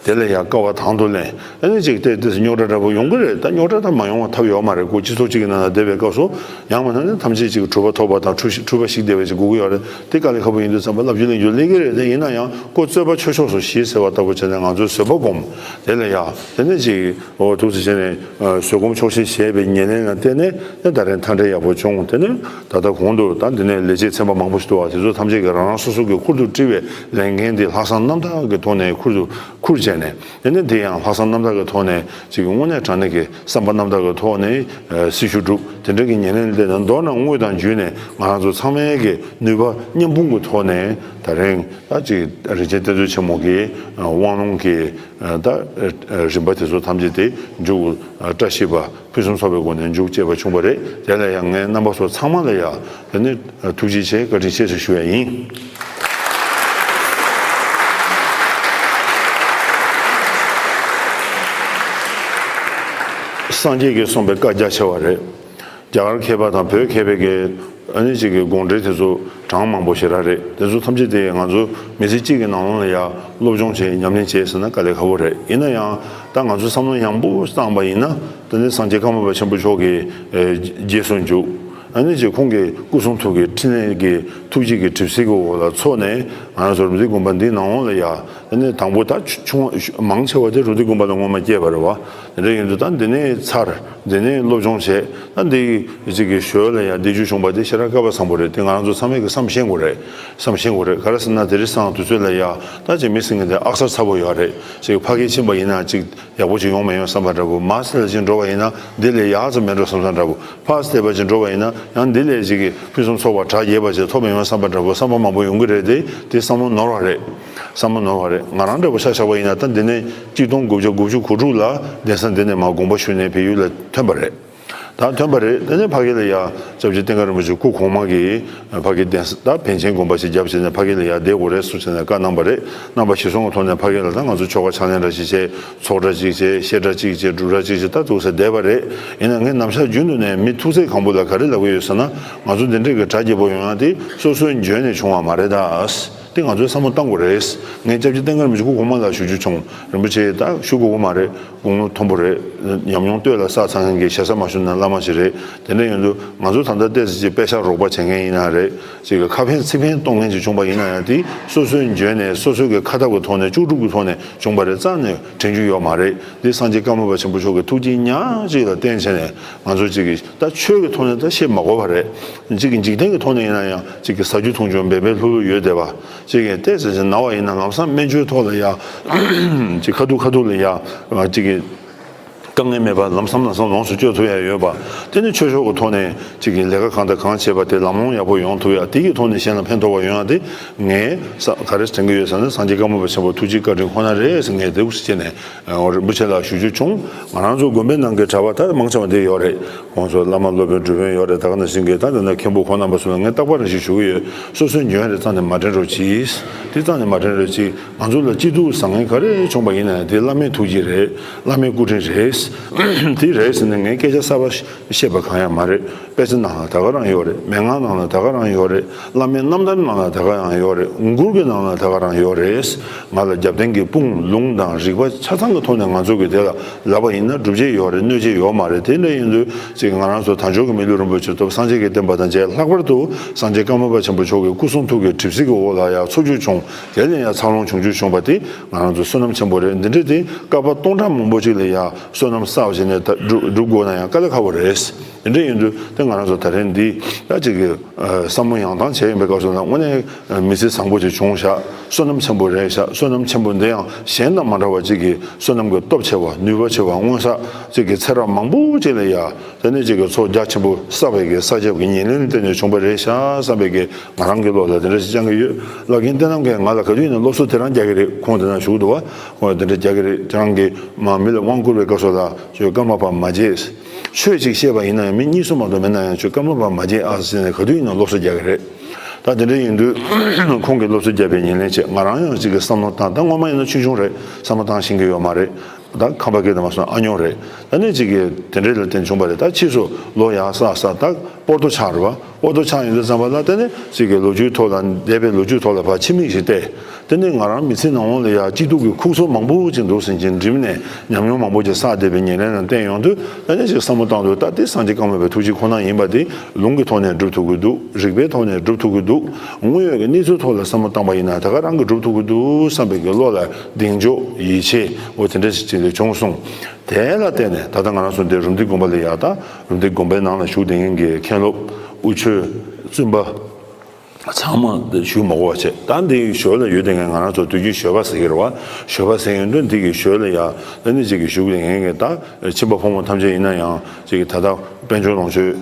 དེ་ལ་ཡང་དཀའ་བ་དང་དུ་ལེན། ཨ་ནི་ཅིག་ཏོག་ཙམ་རྙོག་དྲ་འདྲ་པོ་ཡོང་གི་རེད། ད་རྙོག་དྲ་ད་མ་ཡོང་བ་ཐབས་ཡོད་མ་རེད། ཁོ་སྤྱི་ཚོགས་གཅིག་གི་ནང་ལ་བསྡད་པའི་སྐབས་སུ་ཡང་མིན་ན་ནི་ཐམས་ཅད་ཅིག་གྲུབ་པ་ཐོབ་པ་དང་འཁྲུལ་ཞིག་འཁྲུལ་པ་ཞིག་བསྡད་པ་ཞིག་དགོས་ཀྱི་ཡོད་རེད། དེ་དཀའ་ལས་ཁག་པོ་ཡིན་དུས་ཙམ་པ་ལབ་རྒྱུ་གླེང་རྒྱུ་གླེང་གི་རེད། དེ་ཡིན་ན་ཡང་ཁོ་རྩོད་པ་ཆོས་ཕྱོགས་སུ་ཞི་ཟེར་བ་ལྟ་བུ་བྱས་ནས་ང་ཚོས་བཟོད་པ་སྒོམ། དེ་ལ་ཡང་དེ་ནས་ཅིག་འོ་ཐུགས་སུ་བྱས་ནས་བཟོད་སྒོམ་ཆོག་ཤེས་བྱས་པའི་ཉེར་ལེན་ལ་བརྟེན་ནས་ད་རེས་མཐའ་འབྲས་ཡག་པོ་བྱུང་། དེ་ནས་ད་ལྟ་གོང་དུ་ད་འདི་ནས་ལས་བྱེད་ཚན་པ་མང་པོ་ཞིག་འདུག་བ། དེ་ཚོ་ཐམས་ཅད་ཀྱིས་རང་རང་སོ་སོ་གི་ཁུར་དུ་དཀྲི་བའི་ལས་འགན་དེ་ལྷག་བསམ་རྣམ་དག་གི་ཐོག་ནས་ཁུར་དུ་ཁུར་བྱས་ནས། དེ་ནས་དེ་ཡང་ལྷག་བསམ་རྣམ་དག་གི་ཐོག་ནས་ཅིག་དངོས་གནས་དྲང་གནས་ཀྱི་བསམ་པ་རྣམ་དག་གི་ཐོག་ནས་སྲི་ཞུ་སྒྲུབ། དེ་འདྲ་གི་ཉེར་ལེན་ལས་ནང་མདོར་ན་དངོས་དང་བརྒྱུད་ནས་ང་རང་ཚོ་ཚང་མའི་གི་ནུས་པ་མཉམ་སྤུངས་ཀྱི་ཐོག་ནས་ད་རིང་ད་ཅིག་རིན་ཆེན་གཏེར་མཛོད་ཆེན་མོ་གི་དབང་ལུང་གི་ད་རིམ་པ་དེ་ཚོ་ཐམས་ཅད་དེ་མཇུག་བཀྲ་ཤིས་པ་ཕུན་སུམ་ཚོགས་པའི་སྒོ་ནས་མཇུག་བསྐྱེད་པ་བྱུང་བ་རེད། དེ་ལ་ཡང་ངས་རྣམ་པ་ཚོ་ཚང་མ་ལ་ཡང་དེ་ནི་ཐུགས་རྗེ་ཆེ་བཀའ་དྲིན་ཆེ་ཞེས་ཞུ་ཡ་ཡིན། སངས་རྒྱས་ཀྱིས་གསུངས་པའི་བཀའ་རྒྱ་ཆེ་བ་རེད། རྒྱ་གར་མཁས་པ་དང་བོད་མཁས་པའི་གི་ཨ་ནི་ཅིག་གི་དགོངས་འགྲེལ་དེ་ཚོ་གྲངས་མང་པོ་ཞེ་དྲག་རེད། དེ་ཚོ་ཐམས་ཅད་དེ་ང་ཚོ་མི་ཚེ་གཅིག་གི་ནང་ལོགས་ལ་ཡ་སློབ་སྦྱོང་བྱས་ཉམས་ལེན་བྱས་ཟེར་ན་དཀའ་ལས་ཁག་པོ་རེད། ཡིན་ན་ཡང་ད་ང་ཚོ་བསམ་བློ་ཡང་པོ་བཏང་པ་ཡིན་ན་དེ་ནི་སངས་རྒྱས་ཀརྨ་པ་ཆེན་པོ་མཆོག་གི་ཨེ་རྗེས་སུ་འཇུག་ཨ་ནི་ཅིག་ཁོང་གི་སྐུ་གསུང་ཐུགས་ཀྱི་ཕྲིན་ལས་ཀྱི་ཐུགས་རྗེ་གི་གྲིབ་བསིལ་གྱི་འོག་ལ་འཚོ་ནས་ང་ཚོ་རུ་འདི་དགོན་པ་འདི་ནང་ལོགས་ལ་ཡ་དེ་ནི་དང་པོ་ད་ཆུང་མང་ཆེ་བ་དེ་རུ་འདི་དགོན་པ་ལ་ངོ་མ་སྐྱེས་པ་རེད་བ། དེ་འདྲ་ཡིན་དུས་ད་འདི་ནས་ཚར། འདི་ནས་སློབ་སྦྱོང་བྱས། ད་འདི་གཅིག་གི་ཞོལ་ལ་ཡང་འདི་རྒྱུ་བྱུང་པ་དེ་ཞེ་དྲག་སྐལ་པ་བཟང་པོ་རེད། དེ་ང་རང་ཚོ་ཚང་མས་ཀྱི་བསམ་ཤེས་དགོས་རེད། བསམ་ཤེས་དགོས་རེད། ག་རེ་ཟེར་ན་དེ་རིང་སང་དུས་ཚོད་ལ་ཡ་ད་ཅིག་མི་ཟེར་མཁན་དེ་ཨག་གསར་ཚ་པོ་ཡོད་རེད། ཅིག་ཕ་གི་ཕྱིན་པ་ཡིན་ན་ཅིག་ཡག་པོ་ཅིག་ཡོང་མ་ཡོང་བསམ་པ་འདྲ་པོ། མ་སེ་ལ་ཅིག་འགྲོ་བ་ཡིན་ན་འདི་ལས་ཡག་ཙམ་མེད་འགྲོ་བསམ་བསམ་འདྲ་པོ། ཕ་སེ་ལ་ཅིག་འགྲོ་བ་ཡིན་ན་ཡང་འདི་ལས་ཅིག་གི་ཕུན་སུམ་ཚོགས་པ་གྲ་རྒྱས་པ་ཅིག་ཐོབ་མ་ཡོང་བསམ་པ་འདྲ་པོ། བསམ་པ་མང་པོ་ཡོང་གི་རེད་དེ། དེ་བསམ་བློ་ནོར་བ་རེད། བསམ་བློ་ནོར་བ་རེད། ང་རང་འདྲ་པོ་ཆ་བཞག་པ་ཡིན་ན་ད་འདི་ནས་གཅིག་སྟོང་དགུ་བརྒྱ་དགུ་བཅུ་གོ་དྲུག་ལ་གདན་ས་འདི་ནས་མར་དགོངས་པ་ཞུས་ནས་བལ་ཡུལ་ལ་ཐོན་པ་རེད། ད་ཐོན་པ་རེད། དེ་ནས་ཕ་གི་ལ་ཡ་སྐྱབས་རྗེ་བསྟན་དགའ་རིན་པོ་ཆེ་སྐུ་གོང་མ་གིས་ཕ་གི་གདན་ས་ད་པཎ་ཆེན་དགོན་པ་ཞིག་བརྒྱབ་བྱས་ནས་ཕ་གི་ལ་ཡ་བསྡད་དགོས་རེད་གསུངས་བྱས་ནས་བཀའ་གནང་པ་རེད། གནང་པ་གཞིར་བཟུང་གི་ཐོག་ནས་ཕ་གི་ལ་ད་ང་ཚོ་ཆོ་ག་ཕྱག་ལེན་འདྲ་ཞིག་བྱས། ཚོགས་གྲྭ་གཅིག་བྱས། བཤད་གྲྭ་གཅིག་བྱས། སྒྲུབ་གྲྭ་གཅིག་བྱས། ད་འདུག་སེ་བསྡད་པ་རེད། ཡིན་ན་ངས་ནམ་ཞག་རྒྱུན་དུ་ནས་མི་ཐུག་ཚད་གང་པོ་ལ་ག་རེ་ལབ་ཀྱི་ཡོད་ཟེར་ན། ང་ཚོ་འདི་འདྲའི་གི་གྲ་རྒྱས་པོ་ཡོང་ཡ་དེ་སོ་སོའི་འཇོན་ནས་བྱུང་བ་མ་རེད་ད། དེ་ང་ཚོས་བསམ་བློ་གཏང་དགོས་རེད། ངས་སྐྱབས་རྗེ་བསྟན་དགའ་རིན་པོ་ཆེ་སྐུ་གོང་མ་ལ་ཞུ་རྒྱུ་བྱུང་། རིན་པོ་ཆེ་ད་ཞུ་དགོས་ཀྱི་མ་རེད། དགུང་ལོ་མཐོན་པོ་རེད། ཉམས་མྱོང་སྟོད་ལ་ས་ཚང་མཁན་གྱི་ཞེ་ས་མ་ཞུ་ན་བླ་མ་ཞིག་རེད། དེ་འདྲ་ཡིན་དུས་ང་ཚོ་ད་ལྟ་ཏོག་ཙམ་ཅིག་དཔེ་ཤག་རོགས་པ་བྱེད་མཁན་ཡིན་ན་རེད། ཅིག་གི་ཁ་ཕན་ཚིག་ཕན་གཏོང་མཁན་ཅིག་བྱུང་པ་ཡིན་ན་ཡང་དེ་སོ་སོའི་འཇོན་ནས་སོ་སོའི་གི་ཁ་ཐབས་ཀྱི་ཐོག་ནས་ལྕོགས་གྲུབ་ཀྱི་ཐོག་ནས་བྱུང་པ་རེད། རྩ་ནས་དྲན་རྒྱུ་ཡོད་མ་རེད། འདི་སངས་རྒྱས་ཀརྨ་པ་ཆེན་པོ་མཆོག་གི་ཐུགས་རྗེ་ཉག་གཅིག་ལ་བརྟེན་བྱས་ནས་ང་ཚོ་ཅིག་གི་ད་ཆོས་ཀྱི་ཐོག་ནས་ད་བཤད་མ་དགོས་པ་རེད། ཅིག་གི་འཇིག་རྟེན་གྱི་ཐོག་ནས་ཡིན་ན་ཡང་ཅིག་གི་ཟ་རྒྱུ་འཐུང་རྒྱུ་འབད་འབད་ལྷུག་ལྷུག་ཡོད་བསྡད་པ། ཅིག་གི་ཏོག་ཙམ་ཅིག་ན་བ་ཡིན་ན་ལམ་སང་སྨན་བཅོས་ཐོག་ལ་ཡ་ཅིག་ཁ་ཐུག་ཁ་ཐུག་ལ་ཡ་ཅིག་གི་དཀའ་ངལ་མེད་པ་ལམ་སང་ལམ་སང་ལོངས་སུ་སྤྱོད་ཐུབ་ཡ་ཡོད་པ། དེ་ནི་ཆོས་ཕྱོགས་ཀྱི་ཐོག་ནས་ཅིག་གི་ལས་ཀ་གང་དང་གང་བྱེད་པ་དེ་ལམ་ལྷོང་ཡག་པོ་ཡོང་ཐུབ་ཡ། དེ་གི་ཐོག་ནས་གཞན་ལ་ཕན་ཐོགས་པ་ཡོང་ཡ་དེ་ངས་ས་ག་རེ་དྲན་གྱི་ཡོད་ཟེར་ན་སངས་རྒྱས་ཀརྨ་པ་ཆེན་པོ་ཐུགས་རྗེ་བཀའ་དྲིན་ཁོ་ན་རེད་ཟེར་ངས་དེ་འུ་ཚོ་བྱས་ནས་རིན་པོ་ཆེ་ལ་ཞུ་རྒྱུ་བྱུང་། ང་རང་ཚོ་དགོན་པའི་ནང་གི་གྲྭ་པ་ད་མང་ཆེ་བ་འདི་ཡོད་རེད། ཁོང་ཚོ་བླ་མ་སློབ་དཔོན་སྒྲུབ་དཔོན་ཡོད་རེད། ད་ག་ནང་བཞིན་གྱི་ད་ད་ནང་མཁན་པོ་ཁོང་རྣམ་པ་ཚོ་ལ་ངས་རྟག་པར་རེ་ཞིག་ཞུ་གི་ཡོད། སོ་སོའི་འཇོན་རེ་རྩ་ནས་མ་དྲན་རོགས་གྱིས། དེ་རྩ་ནས་མ་དྲན་རོགས་གྱིས། ང་ཚོ་ལ་སྐྱིད་སྡུག་བཟང་ངན་ག་རེ་བྱུང་བ་ཡིན་ན་དེ་བླ་མའི་ཐུགས་རྗེ་རེད། བླ་མའི་སྐུ་དྲིན་རེད། དེ་རེད་ཟེར་ནས་ངས་སྐད་ཆ་གསར་པ་བཤད་པ་གང་ཡང་མ་རེད། དཔེ་ཆ་ནང་ལ་ད་ག་རང་ཡོད་རེད། མན་ངག་ནང་ལ་ད་ག་རང་ཡོད་རེད། བླ་མའི་རྣམ་ཐར་ནང་ལ་ད་ག་རང་ཡོད་རེད། མགུར་གྱི་ནང་ལ་ད་ག་རང་ཡོད་རེད། ང་ལ་རྒྱབ་རྟེན་གྱི་དཔུང་ལུང་དང་རིག་པ་ཆ་ཚང་གི་ཐོག་ནས་ང་ཚོ་གི་དེ་ལ་ལབ་པ་ཡིན་ན་སྒྲུབ་བྱེད་ཡོད་རེད། གནོད་བྱེད་ཡོད་མ་རེད། དེ་འདྲ་ཡིན་དུས་ཅིག་ང་རང་ཚོ་དལ་འབྱོར་གྱི་མི་ལུས་རིན་པོ་ཆེ་ཐོབ། སངས་རྒྱས་ཀྱི་བསྟན་པ་དང་མཇལ། ལྷག་པར་དུ་སངས་རྒྱས་ཀརྨ་པ་ཆེན་པོ་མཆོག་གི་སྐུ་གསུང་ཐུགས་ཀྱི་གྲིབ་བསིལ་གྱི་འོག་ལ་ཡང་འཚོ་བཅུད་བྱུང་། དེ་ལས་ཡང་འཚར་ལོངས་བྱུང་བཅུད་བྱུང་བ་དེ་ང་རང་ཚོ་བསོད་ནམས་ཆེན་པོ་རེད། འདི་འདྲ་དེ་བསྐལ་པ་སྟོང་ཕྲག་མང་པོ་ཅིག་ལ་ཡང་བསོད་ནམས་བསགས་བྱས་ནས་ད་སྒྲུབ་སྒྲུབ་དགོས་ན་ཡང་དཀའ་ལས་ཁག་པོ་རེད། དེ་འདྲ་ཡིན་དུས་དེ་ང་རང་ཚོ་ད་རེས་འདི་ད་ཅིག་གི་བསམ་བློ་ཡང་དང་བྱས་ཡིན་པའི་སྐབས་སུ་ན་དངོས་གནས་མི་ཚེ་བཟང་པོ་ཅིག་བྱུང་ཤག་བསོད་ནམས་ཆེན་པོ་རེད་ཤག་བསོད་ནམས་ཆེན་པོ་འདི་ཡང་གཞན་དང་མ་འདྲ་བ་ཅིག་གི་བསོད་ནམས་ཀྱི་སྟོབས་ཆེ་བ་ནུས་པ་ཆེ་བ་མངོན་གསལ་ཅིག་གི་ཚེ་རབས་མང་པོ་ཅིག་ལ་ཡ། དེ་ནས་ཅིག་གི་ཚོགས་རྒྱ་ཆེན་པོ་བསགས་པའི་གི་ས་སྐྱ་གི་ཉེར་ལེན་ལ་བརྟེན་ནས་བྱུང་བ་རེད་ཤག་བསམ་པའི་གི་ང་རང་གི་བློ་ལ་དེ་འདྲ་ཞིག་བཅང་གི་ཡོད། བླ་རྒན་བསྟན་རྣམ་རྒྱལ་ང་ལ་ག་དུས་ཡིན་ན་སློབ་གསོ་དེ་རང་རྒྱག་གི་རེད། ཁོང་དེ་ན་བཞུགས་འདུག་བ། ཁོང་དེ་འདྲ་རྒྱག་གི་རེད། ཁྱེད་རང་གི་མ་མི་ལ་དབང་བསྐུར་བའི་སྐབས་སུ་ལ་ཁྱོད་ཀརྨ་པ་མ་བརྗེད། ཆོས་ཅིག་བཤད་པ་ཡིན་ན་ཡང་མི་གཉིས་གསུམ་མ་གཏོགས་མེད་ན་ཡང་ཁྱོད་ཀརྨ་པ་མ་བརྗེད་ཨ་ཟེར་ནས་ག་དུས་ཡིན་ན་སློབ་གསོ་རྒྱག་གི་རེད། ད་དེ་འདྲ་ཡིན་དུས་ཁོང་གིས་སློབ་གསོ་བརྒྱབ་པའི་ཉེར་ལེན་བྱས། ང་རང་ཡང་ཅིག་གི་བསམ་བློ་བཏང་། ད་སྔོན་མ་ཡིན་ན་ཆུང་ཆུང་རེད། བསམ་བློ་བཏང་ཤེས་ཀྱི་ཡོད་མ་རེད། ད་ཁམས་པ་སྐད་དུ་མ་སོང་ཨ་ཉོ་རེད། ད་ནི་ཅིག་གི་དེ་འདྲའི་ལ་བརྟེན་བྱུང་བ་རེད། ད་ཕྱིས་སུ་ལོ་ཡར་བསགས་བསགས་ད་སྤོ་ཏོ་ཆགས་རེད་བ། སྤོ་ཏོ་ཆགས་ཡོང་དུས་ཙམ་པ་ལ་དེ་ནི་ཅིག་གི་ལོ་རྒྱུས་ཐོག་ལ་འདས་པའི་ལོ་རྒྱུས་ཐོག་ལ་ཕར་ཕྱི་མིག་ཞིག་བལྟས། དེ་ནི་ང་རང་མི་ཚེ་ནང་ལོགས་ལ་ཡ་སྐྱིད་སྡུག་གི་ཁུག་སོ་མང་པོ་ཅིག་འདུག་ཟིན་ཅིང་འགྲིམ་ནས་ཉམས་མྱོང་མང་པོ་ཅིག་བསགས་བསྡད་པའི་ཉེར་ལེན་ལ་བརྟེན་ཡོང་དུས། ད་ནི་ཅིག་བསམ་བློ་བཏང་དུས་ད་དེ་སངས་རྒྱས་ཀརྨ་པའི་ཐུགས་རྗེ་ཁོ་ན་ཡིན་པ་དེ་ལུང་གི་ཐོག་ནས་སྒྲུབ་ཐུབ་ཀྱི་འདུག་རིགས་པའི་ཐོག་ནས་སྒྲུབ་ཐུབ་ཀྱི་འདུག་དངོས་ཡོད་ཀྱི་གནས་ཚུལ་ཐོག་ལ་བསམ་བློ་བཏང་པ་ཡིན་ན་ད་ག་རང་གིས་སྒྲུབ་ཐུབ་ཀྱི་འདུག་བསམ་པའི་གི་བློ་ལ་གདེང་འཇོག་ཡིད་ཆེས་འོ་དེ་འདྲ་ཞིག་ཅིག་ལས་བྱུང་སོང་། དེ་ལ་བརྟེན་ནས་ད་ལྟ་ང་རང་ཚོ་འདིར་རུམ་བཏེག་དགོན་པ་ལ་ཡ། ད་རུམ་བཏེག་དགོན་པའི་ནང་ལ་བཞུགས་བསྡད་མཁན་གྱི་མཁན་སློབ་དབུ་ཆོས་བཙུན་པ་ཚང་མ་བཞུགས་མ་དགོས་པ་བྱས། ད་འདི་ཞོལ་ལ་ཡོད་བསྡད་མཁན་ང་རང་ཚོ་དུས་རྒྱུན་ཞོལ་པ་ཟེར་གྱི་རེད་བ། ཞོལ་པ་ཟེར་ཡོང་དུས་འདི་གི་ཞོལ་ལ་ཡ་ད་ནི་ཅིག་གི་བཞུགས་བསྡད་མཁན་གྱི་ད་ཁྱིམ་པ་ཕོ་མོ་ཐམས་ཅད་ཡིན་ན་ཡང་ཅིག་གི་ད་ལྟ་དཔལ་འབྱོར་ལོངས་སྤྱོད་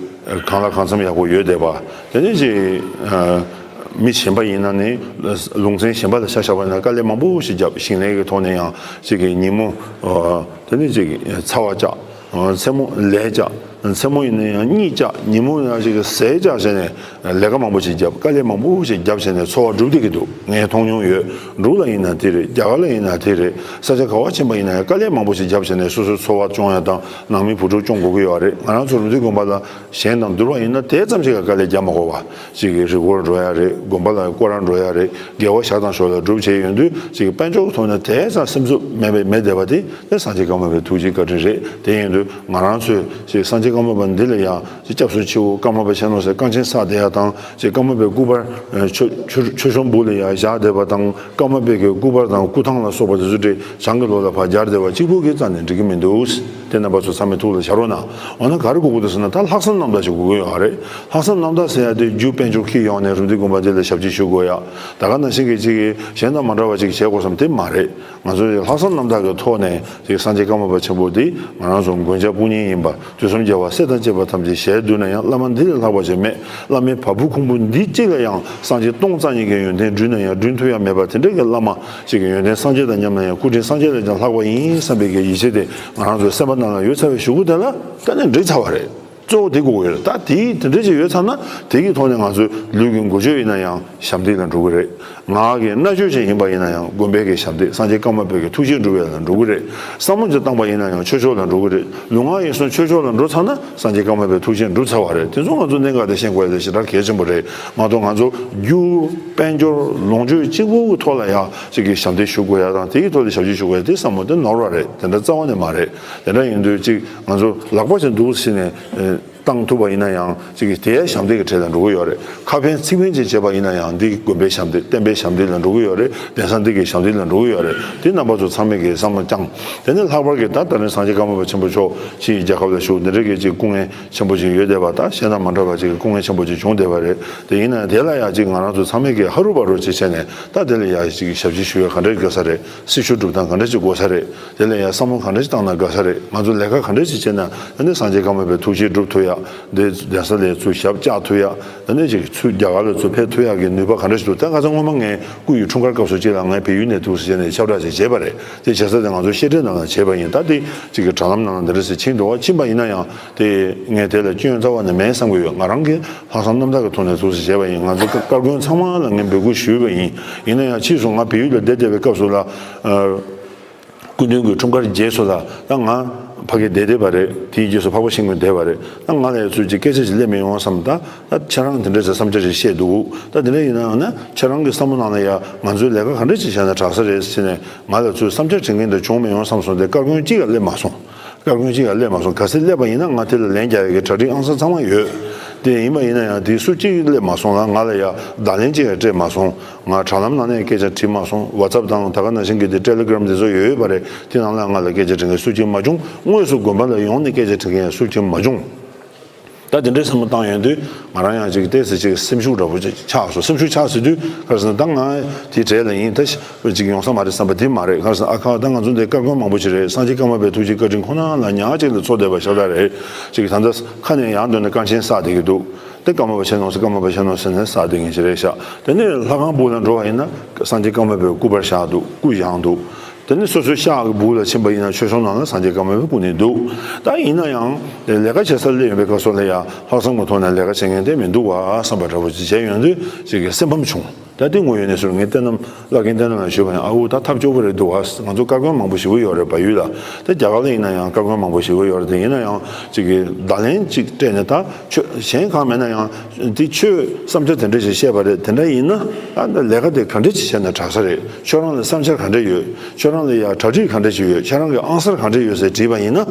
གང་ལ་གང་འཚམ་ཡག་པོ་ཡོད་བསྡད་པ། དེ་ནས་ཅིག་མི་གཞན་པ་ཡིན་ན་ནི་ལུང་ཚན་གཞན་པ་ལ་ཆ་བཞག་པ་ཡིན་ན་དཀའ་ལས་མང་པོ་ཞིག་བརྒྱབ། ཞིང་ལས་ཀྱི་ཐོག་ནས་ཡང་ཅིག་གི་ཉིན་མོ་དེ་ནས་ཅིག་ཚ་བ་བཅག་མཚན་མོ་ལས་བཅག་མཚན་མོ་ཡིན་ན་ཡང་གཉིད་བཅག་ཉིན་མོ་ཡང་ཅིག་གི་ཟས་བཅག་བྱས་ནས་ལས་ཀ་མང་པོ་ཞིག་བརྒྱབ། དཀའ་ལས་མང་པོ་ཞིག་བརྒྱབ་བྱས་ནས་འཚོ་བ་སྒྲུབ་བསྡད་ཀྱི་འདུག་ངས་མཐོང་མྱོང་ཡོད། འབྲུག་ལ་ཡིན་ན་དེ་རེད། རྒྱ་གར་ལ་ཡིན་ན་དེ་རེད། ས་ཆ་ག་བ་ཕྱིན་པ་ཡིན་ན་ཡང་དཀའ་ལས་མང་པོ་ཞིག་བརྒྱབ་བྱས་ནས་སོ་སོའི་འཚོ་བ་སྐྱོང་ཡ་དང་ནང་མི་བུ་ཕྲུག་སྐྱོང་དགོས་ཀྱི་ཡོད་རེད། ང་རང་ཚོ་རུམ་བཏེག་དགོན་པ་ལ་གཞན་དང་བསྡུར་བ་ཡིན་ན་དེ་ཙམ་ཞིག་ལ་དཀའ་ལས་རྒྱག་མ་དགོས་པ། གཅིག་གི་རི་སྐོར་འགྲོ་ཡ་རེད། དགོན་པ་ལ་སྐོར་ར་འགྲོ་ཡ་རེད། དགེ་བ་ཞག་དང་ཞོར་ལ་སྒྲུབ་བྱས་ཡོང་དུས་གཅིག་གི་དཔལ་འབྱོར་གྱི་ཐོག་ནས་དེ་ཙམ་སེམས་འཚབ་མེད་པའི་མེད་བསྡད་པ་དེ་དེ་སངས་རྒྱས་ཀརྨ་པའི་ཐུགས་རྗེའི་བཀའ་དྲིན་རེད། དེ་ཡིན་དུས་ང་རང་ཚོས་གཅིག་སངས་རྒྱས་ཀརྨ་པ་འདི་ལ་ཡང་གཅིག་སྐྱབས་སུ་མཆིའོ། ཀརྨ་པ་ཆེ་ནོ་ཟེར་རྐང་ཆེན་བསགས་བསྡད་ཡ་དང་། གཅིག་ཀརྨ་པའི་སྐུ་པར་ཆོས་ཆོས་ཆོས་གཤོང་སྦུག་ལ་ཡང་བཞག་བསྡད་པ་དང་། ཀརྨ་པའི་གི་སྐུ་པར་དང་སྐུ་ཐང་ལ་སོགས་པ་དེ་ཚོ་དེ་བྱང་གི་ལོགས་ལ་ཕར་སྦྱར་བསྡད་པ་གཅིག་པུ་གིས་རྩ་ནས་འགྲིག་གི་མི་འདུག་དེ་རྣམ་པ་ཚོ་ཚང་མའི་ཐུགས་ལ་བཞག་རོགས་གནང་། འོ་ན་ག་རེ་དགོས་ཀྱི་འདུག་ཟེར་ན་ད་ལྷག་བསམ་རྣམ་དག་ཅིག་དགོས་ཀྱི་ཡོད་རེད། ལྷག་བསམ་རྣམ་དག་ཟེར་ཡ་དེ་རྒྱུ་དཔལ་འབྱོར་འཁྱེར་ཡོང་ནས་རུམ་བཏེག་དགོན་པ་འདི་ལ་ཞབས་ཕྱི་ཞུ་དགོས་ཡ། ད་ག་ནང་བཞིན་གྱི་གཅིག་གི་གཞན་དང་མ་འདྲ་བ་ཅིག་བྱེད་དགོས་བསམ་དེ་མ་རེད། ང་ཚོ་ལྷག་བསམ་རྣམ་དག་གི་ཐོག་ནས་ཅིག་སངས་རྒྱས་ཀརྨ་པ་ཆེན་པོ་འདི་ང་རང་ཚོ་མགོན་སྐྱབས་དཔུང་གཉེན་ཡིན་པ། དུས་གསུམ་རྒྱལ་བ་སྲས་དང་བཅས་པ་ཐམས་ཅད་ཞལ་བསྡུས་ན་ཡང་བླ་མ་འདི་ལས་ལྷག་པ་ཅིག་མེད། བླ་མའི་བ་སྤུ་ཁུང་བུ་འདི་གཅིག་ལ་ཡང་སངས་རྒྱས་སྟོང་རྩ་གཉིས་ཀྱི་ཡོན་ཏན་བསྒྲུན་ན་ཡང་བསྒྲུན་ཐུབ་ཡ་མེད་པ་དེ་འདྲ་གི་བླ་མ་ཅིག་གི་ཡོན་ཏན་སངས་རྒྱས་དང་མཉམ་ན་ཡང་སྐུ་དྲིན་སངས་རྒྱས་ལས་ཀྱང་ལྷག་པ་ཡིན་བསམ་པའི་གི་ཡིད་ཆེས་དེ་ང་རང་ཚོའི་སེམས་པ་ནང་ལ་ཡོད་ཚར་བའི་གཞུག་གུ་དེ་ལ་ག་ནས་འགྲིག་ཚར་བ་རེད། གཙོ་བོ་དེ་དགོས་ཀྱི་ཡོད་རེད། ད་དེ་དེ་འདྲ་ཅིག་ཡོད་ཚར་ན་དེ་གི་ཐོག་ནས་ང་ཚོའི་ལུས་ཀྱི་འགུལ་སྐྱོད་ཡིན་ན་ཡང་ཞབས་འདེགས་ལ་འགྲོ་གི་རེད། ངག་གི་སྨྲ་བརྗོད་ཅིག་ཡིན་པ་ཡིན་ན་ཡང་དགོན་པའི་གི་ཞབས་འདེགས། སངས་རྒྱས་ཀརྨ་པའི་གི་ཐུགས་རྗེ་སྒྲུབ་ཡ་ལ་འགྲོ་གི་རེད། བསམ་བློ་ཅིག་བཏང་པ་ཡིན་ན་ཡང་ཆོས་ཕྱོགས་ལ་འགྲོ་གི་རེད། ལུས་ངག་ཡིད་གསུམ་ཆོས་ཕྱོགས་ལ་འགྲོ་ཚར་ན་སངས་རྒྱས་ཀརྨ་པའི་ཐུགས་རྗེས་འགྲུབ་ཚར་བ་རེད། དེ་ཚོ་ང་ཚོ་གནད་འགག་དེ་ཤེས་དགོས་ཡ་དེ་ཞེ་དྲག་གལ་ཆེན་པོ་རེད། མ་གཏོགས་ང་ཚོ་རྒྱུ་དཔལ་འབྱོར་ལོངས་སྤྱོད་གཅིག་པུ་གི་ཐོག་ལ་ཡང་ཅིག་གི་ཞབས་འདེགས་ཞུ་དགོས་ཡ་དང་དེ་གི་ཐོག་ལ་ཞབས་ཕྱི་ཞུ་དགོས་ཡ་དེ་བསམ་བློ་དེ་ནོར་བ་རེད། དེ་འདྲ་རྩ་བ་ནས་མ་རེད། དེ་འདྲ་ཡིན་དུས་ཅིག་ང་ཚོ་ལག་པ་ཅིག་འདུག་ཟེར་ནས་བཏང་ཐུབ་པ་ཡིན་ན་ཡང་ཅིག་གིས་དེའི་ཞབས་འདེགས་ཀྱི་གྲས་ལ་འགྲོ་གི་ཡོད་རེད། ཁ་ཕན་ཚིག་ཕན་ཅིག་བྱས་པ་ཡིན་ན་ཡང་འདི་དགོན་པའི་ཞབས་འདེགས། བསྟན་པའི་ཞབས་འདེགས་ལ་འགྲོ་གི་ཡོད་རེད། གདན་ས་འདི་གི་ཞབས་འདེགས་ལ་འགྲོ་གི་ཡོད་རེད། དེ་རྣམ་པ་ཚོ་ཚང་མས་ཀྱི་བསམ་བློ་བཅངས། དེ་ནས་ལྷག་པར་གྱི་ད་ད་ནི་སངས་རྒྱས་ཀརྨ་པ་ཆེན་པོ་མཆོག་ཕྱིའི་རྒྱལ་ཁབ་ལ་བཞུགས། འདི་འདྲ་གི་ཅིག་སྐུ་ངལ་ཆེན་པོ་ཅིག་ཡོད་བསྡད་པ། ད་གཞན་དང་མ་འདྲ་བ་ཅིག་གི་སྐུ་ངལ་ཆེན་པོ་ཅིག་བྱུང་བསྡད་པ་རེད། དེ་ཡིན་ན་དེ་ལ་ཡང་ཅིག་ང་རང་ཚོ་ཚང་མས་ཀྱི་ཧ་རུ་བ་རུ་ཅིག་བྱས་ནས་ད་དེ་ལ་ཡང་ཅིག་ཞབས་ཕྱི་ཞུ་ཡ་ག་འདྲ་དགོས་ས་རེད། སྲི་ཞུ་སྒྲུབ་སྟངས་ག་འདྲ་ཅིག་དགོས་ས་རེད། དེ་ལ་ཡང་བསམ་བློ་ག་འདྲ་ཅིག་བཏང་ན་དགའ་ས་རེད། ང་ཚོ་ལས་ཀ་ག་འདྲ་ཅིག་བྱས་ན་ད་ནི་སངས་རྒྱས་ཀརྨ་པའི་ཐུགས་རྗེ་སྒྲུབ་ཐུབ་ཡ། འདི་གདན་ས་ལ་ཚུར་ཞབས་བཅགས་ཐུབ་ཡ། ད་ནི་ཅིག་ཚུར་རྒྱ་གར་ལ་ཚུར་ཕེབས་ཐུབ་ཡ་གི་ནུས་པ་ག་འདྲ་ཞིག་འདུག་ད་ང་ཚོ་སྔོན་མ་ངའི་སྐུ་ཡི་འཁྲུངས་སྐར་སྐབས་སུ་ཅིག་ལ་ངའི་བལ་ཡུལ་ནས་འདུག་ཟེར་ནས་ཁྱབ་བསྒྲགས་ཅིག་བྱས་པ་རེད། དེ་བྱས་ས་དེ་ང་ཚོ་བཤད་གྲྭའི་ནང་ལ་བྱས་པ་ཡིན། ད་དེ་ཅིག་གི་དྲ་ལམ་ནང་ལ་འདི་འདྲ་ཞིག་ཕྱིན་འདུག་བ། ཕྱིན་པ་ཡིན་ན་ཡང་དེ་ངས་དེ་ལ་སྐྱོན་རྩ་བ་ནས་མེད་བསམ་གི་ཡོད། ང་རང་གི་ལྷག་བསམ་རྣམ་དག་གི་ཐོག་ནས་འདུག་ཟེར་བྱས་པ་ཡིན། ང་ཚོ་བཀའ་བཀའ་དགོན་ཚང་མ་ལ་ངས་འབོད་སྐུལ་ཞུས་པ་ཡིན། ཡིན་ན་ཡང་ཕྱིས་སུ་ང་བལ་ཡུལ་ལ་བསྡད་བསྡད་པའི་སྐབས་སུ་ལ། སྐུ་མདུན་གྱི་འཁྲུངས་སྐར་རྗེས་སུ་ལ་ད་ང་ ཕ་གི་བསྡད་བསྡད་པ་རེད། དེའི་རྗེས་སུ་འཕགས་པ་ཤིང་ཀུན་བསྡད་པ་རེད། ད་ང་ལ་ཡ་ཚུར་ཅིག་སྐད་ཆ་ཞིག་སླེབས་མི་ཡོང་བསམ། ད་ད་ཁྱེད་རང་དེ་འདྲ་ཟེར་བསམ་འཆར་ཞིག་བཤད་འདུག་ད་དེ་འདྲ་ཡིན་ན་ཡང་ན་ཁྱེད་རང་གི་བསམ་བློ་ནང་ལ་ཡ་ང་ཚོས་ལས་ཀ་ག་འདྲ་ཅིག་བྱས་ན་དྲག་ས་རེད་ཟེར་ནས་ང་ལ་ཚུར་བསམ་འཆར་དྲི་མཁན་དེ་བྱུང་མི་ཡོང་བསམ་སོང་། དེ་སྐར་ཁུང་གཅིག་ལ་སླེབས་མ་སོང་། སྐར་ཁུང་གཅིག་ལ་སླེབས་མ་སོང་། གལ་སྲིད་སླེབས་པ་ཡིན་ན་ང་དེ་ལ་ལན་རྒྱག་ཡ་གི་གྲ་སྒྲིག་ཨང་གསར་ཚང་མ་ཡོད། དེ་ཡིན་པ་ཡིན་ན་ཡང་དེ་སུ་གཅིག་སླེབས་མ་སོང་ལ། ང་ལ་ཡ་བརྡ་ལན་གཅིག་ཡང་སྤྲད་མ་སོང་། ང་དྲ་ལམ་ནང་ནས་སྐད་ཆ་དྲིས་མ་སོང་། ཝ་ཚབ་དང་ད་ག་ནང་བཞིན་གྱི་དེ་ཊེ་ལེ་གྷི་རམ་དེ་ཚོ་ཡོད་པ་རེད། དེ་ནང་ལ་ང་ལ་སྐད་ཆ་དྲི་མཁན་སུ་གཅིག་མ་བྱུང་། དངོས་སུ་དགོན་པ་ལ་ཡོང་ནས་སྐད་ཆ་དྲི་མཁན་སུ་གཅིག་མ་བྱུང་། ད་དེ་འདྲའི་བསམ་བློ་བཏང་ཡོང་དུས་ང་རང་ཡང་ཅིག་ཏོག་ཙམ་ཅིག་སེམས་ཤུགས་འདྲ་པོ་ཅིག་ཆགས་སོང་། སེམས་ཤུགས་ཆགས་ཟེར་དུས་ག་རེ་ཟེར་ན། ད་ང་དེ་གྲས་ལ་ཡིན་ད་ཅིག་ཡོང་ས་མ་རེད་བསམ་པ་དེ་མ་རེད། ག་རེ་ཟེར་ན། ཨ་ཁ། ད་ང་ཚོ་འདི་སྐར་ཁུང་མང་པོ་ཞིག་རེད། སངས་རྒྱས་ཀརྨ་པའི་ཐུགས་རྗེ་བཀའ་དྲིན་ཁོ་ན་ལ་ཉག་གཅིག་ལ་འཚོ་བསྡད་པ་ཤ་སྟག་རེད། ཅིག་ད་ལྟ་ཁ་ནས་ཡར་མདོར་ན་དཀའ་ཆེན་བསགས་བསྡད་ཀྱི་འདུག་དེ་ཀརྨ་པ་བྱས་ནོ་ཟེར། ཀརྨ་པ་བྱས་ནོ་ཟེར་ནས་བསགས་བསྡད་མཁན་ཞིག་རེད་ཤག་དེ་ནས་ལྷ་ཁང་སྦུག་ལ་འགྲོ་བ་ཡིན་ན་སངས་རྒྱས་ཀརྨ་པའི་སྐུ་པར་བཞག་འདུག་སྐུ་བཞེངས་འདུག་དེ་ནས་སོ་སོའི་ཤག་གི་སྦུག་ལ་ཕྱིན་པ་ཡིན་ན་མཆོད་གཤོམ་ནང་ལ་སངས་རྒྱས་ཀརྨ་པའི་སྐུ་ནི་འདུག་ད་ཡིན་ན་ཡང་ལས་ཀ་བྱེད་སར་སླེབས་ཡོང་པའི་སྐབས་སུ་ལ་ཡང་ལྷག་བསམ་གྱི་ཐོག་ནས་ལས་ཀ་བྱེད་མཁན་དེ་མི་འདུག་བ་བསམ་པ་འདྲ་པོ་ཅིག་བྱས་ཡོང་དུས་ཅིག་གི་སེམས་ཕམ་བྱུང་། ད་དེ་དངོས་ཡོད་གནས་ཚུལ་ངས་བསྟན་རྣམ་བླ་རྒན་བསྟན་རྣམ་ལ་ཞུས་པ་ཡིན། ཨ་འུ། ད་ཐབས་སྐྱོ་པོ་རེད་འདུག་བ། ང་ཚོ་སྐར་ཁུང་མང་པོ་ཞེ་པོ་ཡོད་རེད་བལ་ཡུལ་ལ། ད་རྒྱ་གར་ལ་ཡིན་ན་ཡང་སྐར་ཁུང་མང་པོ་ཞེ་པོ་ཡོད་རེད། དེ་ཡིན་ན་ཡང་ཅིག་གི་བརྡ་ལན་ཅིག་སྤྲད་ནས། ད་ཆོས་གཞན་གང་མེད་ན་ཡང་དེ་ཆོས་བསམ་འཆར་དེ་འདྲ་ཞིག་བཤད་པ་རེད། དེ་འདྲ་ཡིན་ན་ད་ལས་ཀ་དེ་ག་འདྲ་ཅིག་བྱས་ན་དྲག་ས་རེད། ཁྱོད་རང་ལ་བསམ་འཆར་ག་འདྲ་ཡོད། ཁྱོད་རང་ལ་ཡང་གྲ་སྒྲིག་ག་འདྲ་ཞིག་ཡོད། ཁྱོད་རང་གི་ཨང་གསར་ག་འདྲ་ཡོད་ཟེར་དྲིས་པ་ཡིན་ན།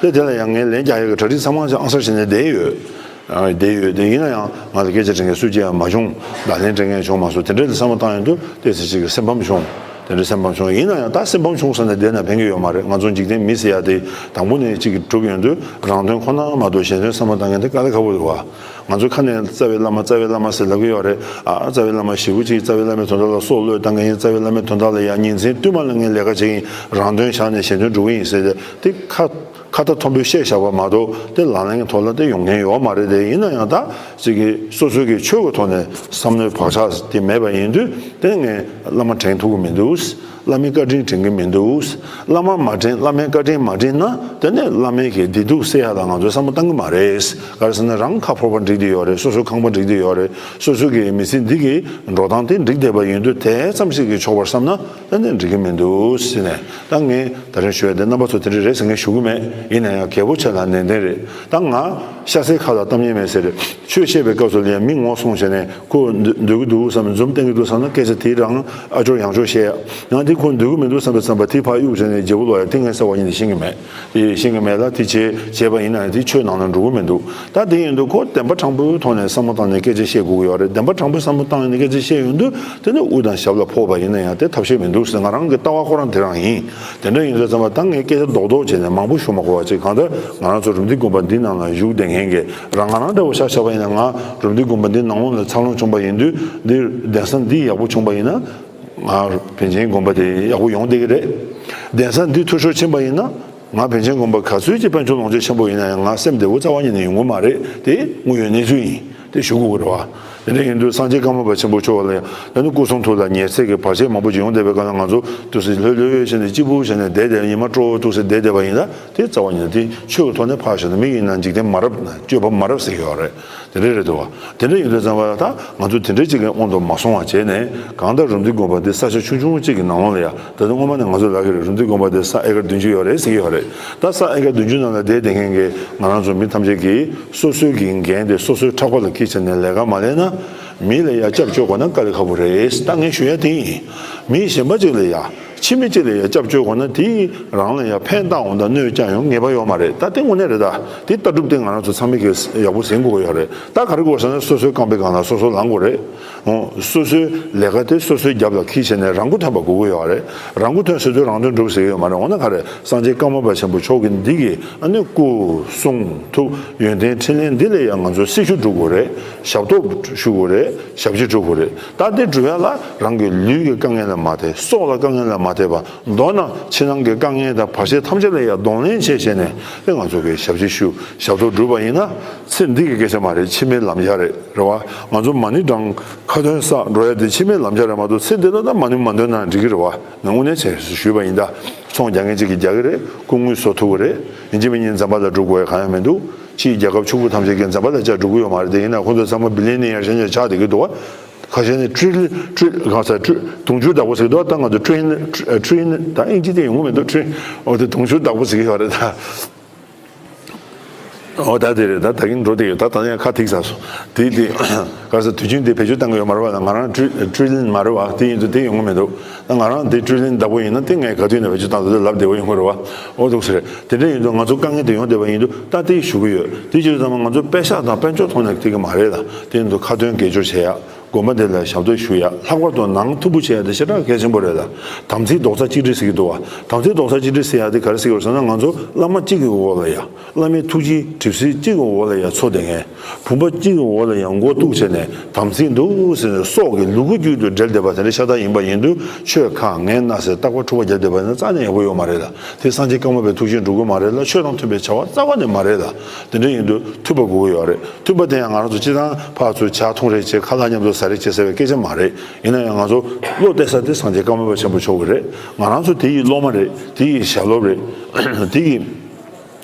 དེ་དེ་ལ་ཡང་ངས་ལན་རྒྱག་ཡག་གི་གྲ་སྒྲིག་ཚང་མ་ཅིག་ཨང་གསར་བྱས་ནས་བསྡད་ཡོད། ཨ། བསྡད་ཡོད། དེ་ཡིན་ན་ཡང་ང་ལ་སྐད་ཆ་དྲི་མཁན་སུ་གཅིག་ཡང་མ་བྱུང་། བརྡ་ལན་སྤྲད་མཁན་བྱུང་མ་སོང་། དེ་འདྲ་ལ་བསམ་བློ་བཏང་ཡོང་དུས་ཏོག་ཙམ་ཅིག་གི་སེམས་ཕམ་བྱུང་། དེ་འདྲ་སེམས་ཕམ་བྱུང་། ཡིན་ན་ཡང་ད་སེམས་ཕམ་བྱུང་ཟེར་ནས་བསྡད་ན་ཕན་གྱི་ཡོད་མ་རེད། ང་ཚོ་འཇིག་རྟེན་མི་ཟེར་ཡ་དེ་དང་པོ་ནས་ཅིག་གི་གྲུབ་ཡོང་དུས་རང་དོན་ཁོ་ན་མ་གཏོགས་གཞན་དོན་བསམ་བློ་བཏང་མཁན་དེ་དཀའ་ལས་ཁག་པོ་རེད་བ། ང་ཚོ་ཁ་ནས་རྩ་བའི་བླ་མ། རྩ་བའི་བླ་མ་ཟེར་ལབ་ཀྱི་ཡོད་རེད། ཨ། རྩ་བའི་བླ་མ་ཞེ་པོ་ཅིག་རྩ་བའི་བླ་མའི་དོན་དག་ལ་སྲོག་བློས་བཏང་མཁན་ཡིན། རྩ་བའི་བླ་མའི་དོན་དག་ལ་ཡང་ཉིན་མཚན་བསྟུད་མར་ལ་ངས་ལས་ཀ་བྱེད་ཀྱི་ཡིན། རང་དོན་བཞག་ནས་གཞན་དོན་སྒྲུབ་ཀྱི་ཡིན་ཟེར་ཏེ། དེ་ཁ་ཁ་ཏ་མཐོན་པོས་བཤད་བཞག་པ་མ་གཏོགས་དེ་ལག་ལེན་གྱི་ཐོག་ལ་དེ་ཡོང་མཁན་ཡོད་མ་རེད། དེ་ཡིན་ན་ཡང་ད་ཅིག་གི་སོ་སོའི་གི་ཆོས་ཀྱི་ཐོག་ནས་བསམ་བློའི་བག་ཆགས་དེ་མེད་པ་ཡིན་དུས་དེ་ངས་བླ་མ་དྲན་ཐུབ་ཀྱི་མི་འདུག་བླ་མའི་བཀའ་དྲིན་དྲན་གྱི་མི་འདུག་བླ་མ་མ་དྲན། བླ་མའི་བཀའ་དྲིན་མ་དྲན་ན་དེ་ནས་བླ་མའི་གི་བདེ་སྡུག་སེལ་ཡ་ལ་ང་ཚོས་བསམ་བློ་བཏང་གི་མ་རེད། ག་རེ་ཟེར་ན། རང་ཁ་ཕོར་པ་འགྲིག་བསྡད་ཡོད་རེད། སོ་སོའི་ཁང་པ་འགྲིག་བསྡད་ཡོད་རེད། སོ་སོའི་གི་མི་ཚེ་འདི་གི་འགྲོ་སྟངས་དེ་འགྲིག་བསྡད་པ་ཡིན་དུས་དེ་ཙམ་ཞིག་གིས་ཆོག་པར་བསམ་ན་ད་ནི་འགྲིག་གི་མི་འདུག་ཟེར་ནས། ད་ངས་ད་རིང་ཞུ་ཡ་དེ་རྣམ་པ་ཚོ་དེ་འདྲ་རེད་ཟེར་ངས་ཞུ་གི་མེད། ཡིན་ན་ཡང་རྒད་པོ་ཆེ་ལ་ནན་ཏན་རེད། ད་ང་ཤ་ཟའི་ཁ་ལ་གཏམ་ངན་མེད་ཟེར། ཆོས་བཤད་པའི་སྐབས་སུ་ལ་ཡང་མི་ངོ་སྲུང་བྱས་ནས་ཁོ་འདོད་འདོད་ཀྱི་འདུག་བསམ། འཛུམ་བསྟན་གྱི་འདུག་བསམ་ན་སྐད་ཆ་དེ་རང་ཨ་ཅོར་ཡང་ཅོར་བཤད་ཡ། ཡང་དེ་ཁོ་འདོད་ཀྱི་མི་འདུག་བསམ་པའི་བསམ་པ་དེ་ཕར་གཡུག་བྱས་ནས་བརྗེ་པོ་ལོག་ཡ་དེ་ངས་གསལ་བ་ཡིན་ནས་ཤེས་ཀྱི་མེད། དེ་ཤེས་ཀྱི་མེད་ལ། དེ་བྱས་བྱས་པ་ཡིན་ན་ཡང་དེ་ཆོས་ནང་ལ་འགྲོ་གི་མི་འདུག་ད་དེ་ཡིན་དུས་ཁོ་བདེན་པ་དྲང་པོའི་ཐོག་ནས་བསམ་བློ་བཏང་ནས་སྐད་ཆ་བཤད་དགོས་ཀྱི་ཡོད་རེད། བདེན་པ་དྲང་པོའི་བསམ་བློ་བཏང་ནས་སྐད་ཆ་བཤད་ཡོང་དུས་དེ་ནི་དབུ་དང་ཞབས་ལ་ཕོག་པ་ཡིན་ན་ཡང་དེ་ཐབས་ཤེས་མི་འདུག་ཟེར། ང་རང་གི་ལྟ་བ་ཁོ་རང་དེ་རང་ཡིན། དེ་འདྲ་ཡིན་དུས་ཙམ་པ་ད་ངས་སྐད་ཆ་རྡོག་རྡོག་བྱས་ནས་མང་པོ་ཞུ་མ་དགོས་པ་ཅིག་གང་ལྟར་ང་རང་ཚོ་རུམ་བཏེག་དགོན་པ་འདི་ནང་ལ་བཞུགས་བསྡད་མཁན་གྱི་རང་ང་རང་འདྲ་བོ་ཆ་བཞག་པ་ཡིན་ན། ང་རུམ་བཏེག་དགོན་པ་འདི་ནང་ལོགས་ལ་འཚར་ལོངས་བྱུང་པ་ཡིན་དུས། འདིར་གདན་ས་འདི་ཡག་པོ་བྱུང་པ་ཡིན་ན། ང་བན་ཆེན་དགོན་པ་དེ་ཡག་པོ་ཡོང་བསྡད་ཀྱི་རེད། གདན་ས་འདི་འཐུས་ཤོར་ཕྱིན་པ་ཡིན་ན། ང་བན་ཆེན་དགོན་པ་ག་ཚོད་ཀྱི་དཔལ་འབྱོར་ལོངས་སྤྱོད་ཆེན་པོ་ཡིན་ན་ཡང་ང་སེམས་བདེ་པོ་རྩ་བ་ཉིད་ནས་ཡོང་གི་མ་རེད། དེ་དངོས་ཡོད་གནས་ཚུལ་ཡིན། དེ་ཞུ་དགོས་ཀྱི་རེད་བ། དེ་འདྲ་ཡིན་དུས་སངས་རྒྱས་ཀརྨ་པ་ཆེན་པོ་མཆོག་ལ་ཡང་ད་ནི་སྐུ་གསུང་ཐུགས་ལ་ཉེས་ཚད་ཀྱི་བར་ཆད་མང་པོ་ཅིག་ཡོང་བསྡད་པའི་སྐབས་ལ་ང་ཚོ་འདུག་སེ་ལྷོད་ལྷོད་བྱས་ནས་སྐྱིད་པོ་བྱས་ནས་བསྡད་བསྡད། ཉི་མ་དྲོ་འདུག་སེ་བསྡད་བསྡད་པ་ཡིན་ན་དེ་རྩ་བ་ཉིད་ནས་དེ་ཆོས་ཀྱི་ཐོག་ནས་ཕར་བཞག་ན། མི་ཡིན་ན་འཇིག་རྟེན་མ་རབས་ན་སྤྱོད་པ་མ་རབས་ཟེར་གྱི་ཡོད་རེད། དེ་འདྲ་རེད་འདུག་བ། དེ་འདྲ་ཡིན་དུས་ཙམ་པ་ད་ང་ཚོ་དེ་འདྲ་ཅིག་གི་དབང་དུ་མ་སོང་བ་བྱས་ནས། གང་ལྟར་རུམ་བཏེག་དགོན་པ་འདི་ས་ཆ་ཆུང་ཆུང་ཅིག་གི་ནང་ལོགས་ལ་ཡ། ད་དུང་སྔོན་མ་ནས་ང་ཚོ་ལབ་ཀྱི་རེད། རུམ་བཏེག་དགོན་པ་འདི་ས་ཨེ་ཀར་བདུན་ཅུ་ཡོད་རེད་ཟེར་གྱི་ཡོད་རེད། ད་ས་ཨེ་ཀར་བདུན་ཅུ་ནང་ལ་བསྡད་བསྡད་མཁན་གྱི་ང་རང་ཚོ་མི་ཐམས་ཅད་ཀྱིས་སོ་སོའི་གི་འགན་དེ་སོ་སོའི་ཕྲག་པ་ལ་འཁྱེར་བྱས་ནས་ལས་ཀ་མ་ལས་ན། མི་ལ་ཡ་སྐྱབས་བཅོལ་དགོས་ན་དཀའ་ལས་ཁག་པོ་རེད། ད་ངས་ཞུ་ཡ་དེ་ཡིན། མི་གཞན་པ་ཅིག་ལ་ཡ། ཕྱི་མི་གཅིག་ལ་ཡ་སྐྱབས་བཅོལ་དགོས་ན་དེས་རང་ལ་ཡ་ཕན་བཏགས་འོང་དང་གནོད་བསྐྱལ་ཡོང་ངེས་པ་ཡོད་མ་རེད། ད་དེ་དངོས་གནས་རེད། ད་དེ་ལྟ་གྲུབ་དེ་ང་རང་ཚོ་ཚང་མས་ཀྱིས་ཡག་པོ་ཟིན་དགོས་ཀྱི་ཡོད་རེད། ད་ག་རེ་དགོས་ཟེར་ན། སོ་སོའི་རྐང་པའི་སྒང་ལ་སོ་སོ་ལངས་དགོས་རེད། འོ། སོ་སོའི་ལས་ཀ་དེ་སོ་སོའི་རྒྱབ་ལ་འཁྱེར་བྱས་ནས་རང་མགོ་ཐོན་པ་དགོས་ཀྱི་ཡོད་རེད། རང་མགོ་ཐོན་ཟེར་དུས་རང་དོན་སྒྲུབ་ཟེར་གྱི་ཡོད་མ་རེད། འོ་ན་ག་རེ། སངས་རྒྱས་ཀརྨ་པ་ཆེན་པོ་མཆོག་གི་འདི་གི་ཨ་ནི་སྐུ་གསུང་ཐུགས་ཡོན་ཏན་ཕྲིན་ལས་འདི་ལ་ཡང་ང་ཚོས་སྲི་ཞུ་སྒྲུབ་དགོས་རེད། ཞབས་ཏོག་ཞུ་དགོས་རེད། ཞབས་ཕྱི་སྒྲུབ་དགོས་རེད། ད་དེ་སྒྲུབ་ཡ་ལ་རང་གི་ལུས་ཀྱི་དཀའ་ངལ་ལ་མ་བལྟས། སྲོག་ལ་དཀའ་ངལ་ལ་མ་བལྟས་པ། མདོར་ན་ཕྱི་ནང་གི་དཀའ་ངལ་དང་བར་ཆད་ཐམས་ཅད་ལ་ཡང་གདོང་ལེན་བྱས་བྱས་ནས་དེ་ང་ཚོ་གི་ཞབས་ཕྱི་ཞུ། ཞབས་ཏོག་སྒྲུབ་པ་ཡིན་ན། ཚེ་འདི་གི་སྐད་ཆ་མ་རེད། ཕྱི་མའི་ལམ་རྒྱགས་རེད། རེད་བ། ང་ཚོ་མ་ཎི་བགྲང་ཁ་ཏོན་བསགས་འགྲོ་ཡ་དེ་ཕྱི་མའི་ལམ་རྒྱགས་རེད་མ་གཏོགས་ཚེ་འདི་ལ་ད་མ་ཎི་མ་འདོན་ན་འགྲིག་གི་རེད་བ། ང་དངོས་གནས་བྱས་ཞུས་པ་ཡིན། ད་ཚོང་རྒྱག་མཁན་གཅིག་གིས་རྒྱག་གི་རེད། སྐུ་དངུལ་བཟོ་ཐུབ་ཀྱི་རེད། ཡིན་གཅིག་མིན་གཉིས་འཛམ་བུ་གླིང་ལ་འགྲོ་དགོས་ཡ་གང་ཡང་མི་འདུག་ཕྱིའི་རྒྱལ་ཁབ་ཕྱུག་པོ་ཐམས་ཅད་ཀྱིས་འཛམ་བུ་གླིང་ལ་བཅར་འགྲོ་གི་ཡོད་མ་རེད། དེ་ཡིན་ན་ཁོང་ཚོ་ཚང་མ་བི་ལི་ཡ་ནེ་ཡར་ཆགས་བསྡད་ཀྱི་འདུག་བ། ཁ་ཤས་ནི་ཊི་རི་ལི་ཊི་རི་གང་ཟེར་ཊི་དུང་ཕྱུར་བདག་པོ་ཟེར་གི་འདུག་ད་ང་ཚོ་ཊི་རི་ཊི་རི་ད་ཨིན་ཇི་དེ་ཡོང་གི་མི་འདུག་ཊི་རི་འོ་དེ་དུང་ཕྱུར་བདག་པོ་ཟེར་གི་ཡོད་རེད་ད། འོ་ད་དེ་རེད། ད་ད་གིན་འགྲོ་བསྡད་ཡོད། ད་ད་ཡང་ཁ་ཐིག་ཟ་སོང་། དེ་དེ་ག་ས་དུས་རྒྱུན་དེ་བེད་སྤྱོད་བཏང་གི་ཡོད་མ་རེད་བ། ང་རང་ཊི་ཊི་རི་ལིན་མ་རེད་བ། དེ་ཡིན་དུས་དེ་ཡོང་གི་མི་འདུག་ད་ང་རང་དེ་ཊི་རི་ལིན་བདག་པོ་ཡིན་ན་དེ་ངས་ག་དུས་ནས་བེད་སྤྱོད་བཏང་དུས་དེ་ལབ་བདེ་བོ་ཡོང་གི་རེད་བ། འོ་འདུག་ཟེར། དེ་འདྲ་ཡིན་དུས་ང་ཚོ་དཀའ་ངལ་དེ་ཡོང་བསྡད་པ་ཡིན་དུས་ད་དེ་ཞུ་གི་ཡོད། དེ་བྱེད་དུས་ཙམ་པ་ང་ཚོ་པེ་ཤག་དང་དཔལ་འབྱོར་ཐོག་ནས་དེ་གི་མ་རེད་ལ། དེ་ཡིན་དུས་ཁ་ཏོན་དགེ་སྦྱོར་བྱེད་ཡ། དགོན་པ་འདི་ལ་ཞབས་ཏོག་ཞུ་ཡ། ལྷག་པར་དུ་ནང་མཐུན་པོ་བྱེད་ཡ་དེ་ཞེ་དྲག་གལ་ཆེན་པོ་རེད་ལ། དམ་ཚིག་རྡོག་རྩ་གཅིག་སྒྲིལ་ཟེར་གྱི་འདུག་བ། དམ་ཚིག་རྡོག་རྩ་གཅིག་སྒྲིལ་ཟེར་ཡ་དེ་ག་རེ་ཟེར་གྱི་ཡོད་ཟེར་ན། ང་ཚོ་བླ་མ་གཅིག་གི་འོག་ལ་ཡ། བླ་མའི་ཐུགས་རྗེ་གྲིབ་བསིལ་གཅིག་གི་འོག་ལ་ཡ་འཚོ་བསྡད་མཁན། བུམ་པ་གཅིག་གི་འོག་ལ་ཡ་མགོ་གཏུགས་བྱས་ནས་དམ་ཚིག་འདུག་ཟེར་ནས་སྲོག་གི་ལུ་གུ་རྒྱུད་དུ་འབྲེལ་བསྡད་པ་དེ་འདྲ་ཤ་སྟག་ཡིན་པ་ཡིན་དུས། ཆོས་ཁ་ངན་སྣ་ཟེར་རྟག་པར་འཁྲུག་པ་རྒྱབ་བསྡད་པ་ཡིན་ན་རྩ་ནས་ཡག་པོ་ཡོད་མ་རེད་ལ། དེ་སངས་རྒྱས་ཀརྨ་པའི་ཐུགས་རྗེ་འགྲུབ་ཀྱི་མ་རེད་ལ། ཆོས་དང་མཐུན་པའི་བྱ་བ་རྩ་བ་ནས་མ་རེད་ལ། དེ་འདྲ་ཡིན་དུས་མཐུན་པ་དགོས་ཀྱི་ཡོད་རེད། མཐུན་པ་དེ་ཡང་ང་རང་ཚོ་སྤྱིར་བཏང་ཕར་ཚུར་ཇ་འཐུང་རེས་བྱེད། ཁ་ལག་མཉམ་དུ་ཟ་རེས་བྱེད་ཟེར་བའི་སྐད་ཆ་མ་རེད། ཡིན་ན་ཡང་ང་ཚོ་བློ་གཏད་ས་དེ་སངས་རྒྱས་ཀརྨ་པ་ཆེན་པོ་མཆོག་གི་རེད། ང་རང་ཚོ་དེ་ཡི་སློབ་མ་རེད། དེ་ཡི་ཞལ་སློབ་རེད། དེ་ཡི་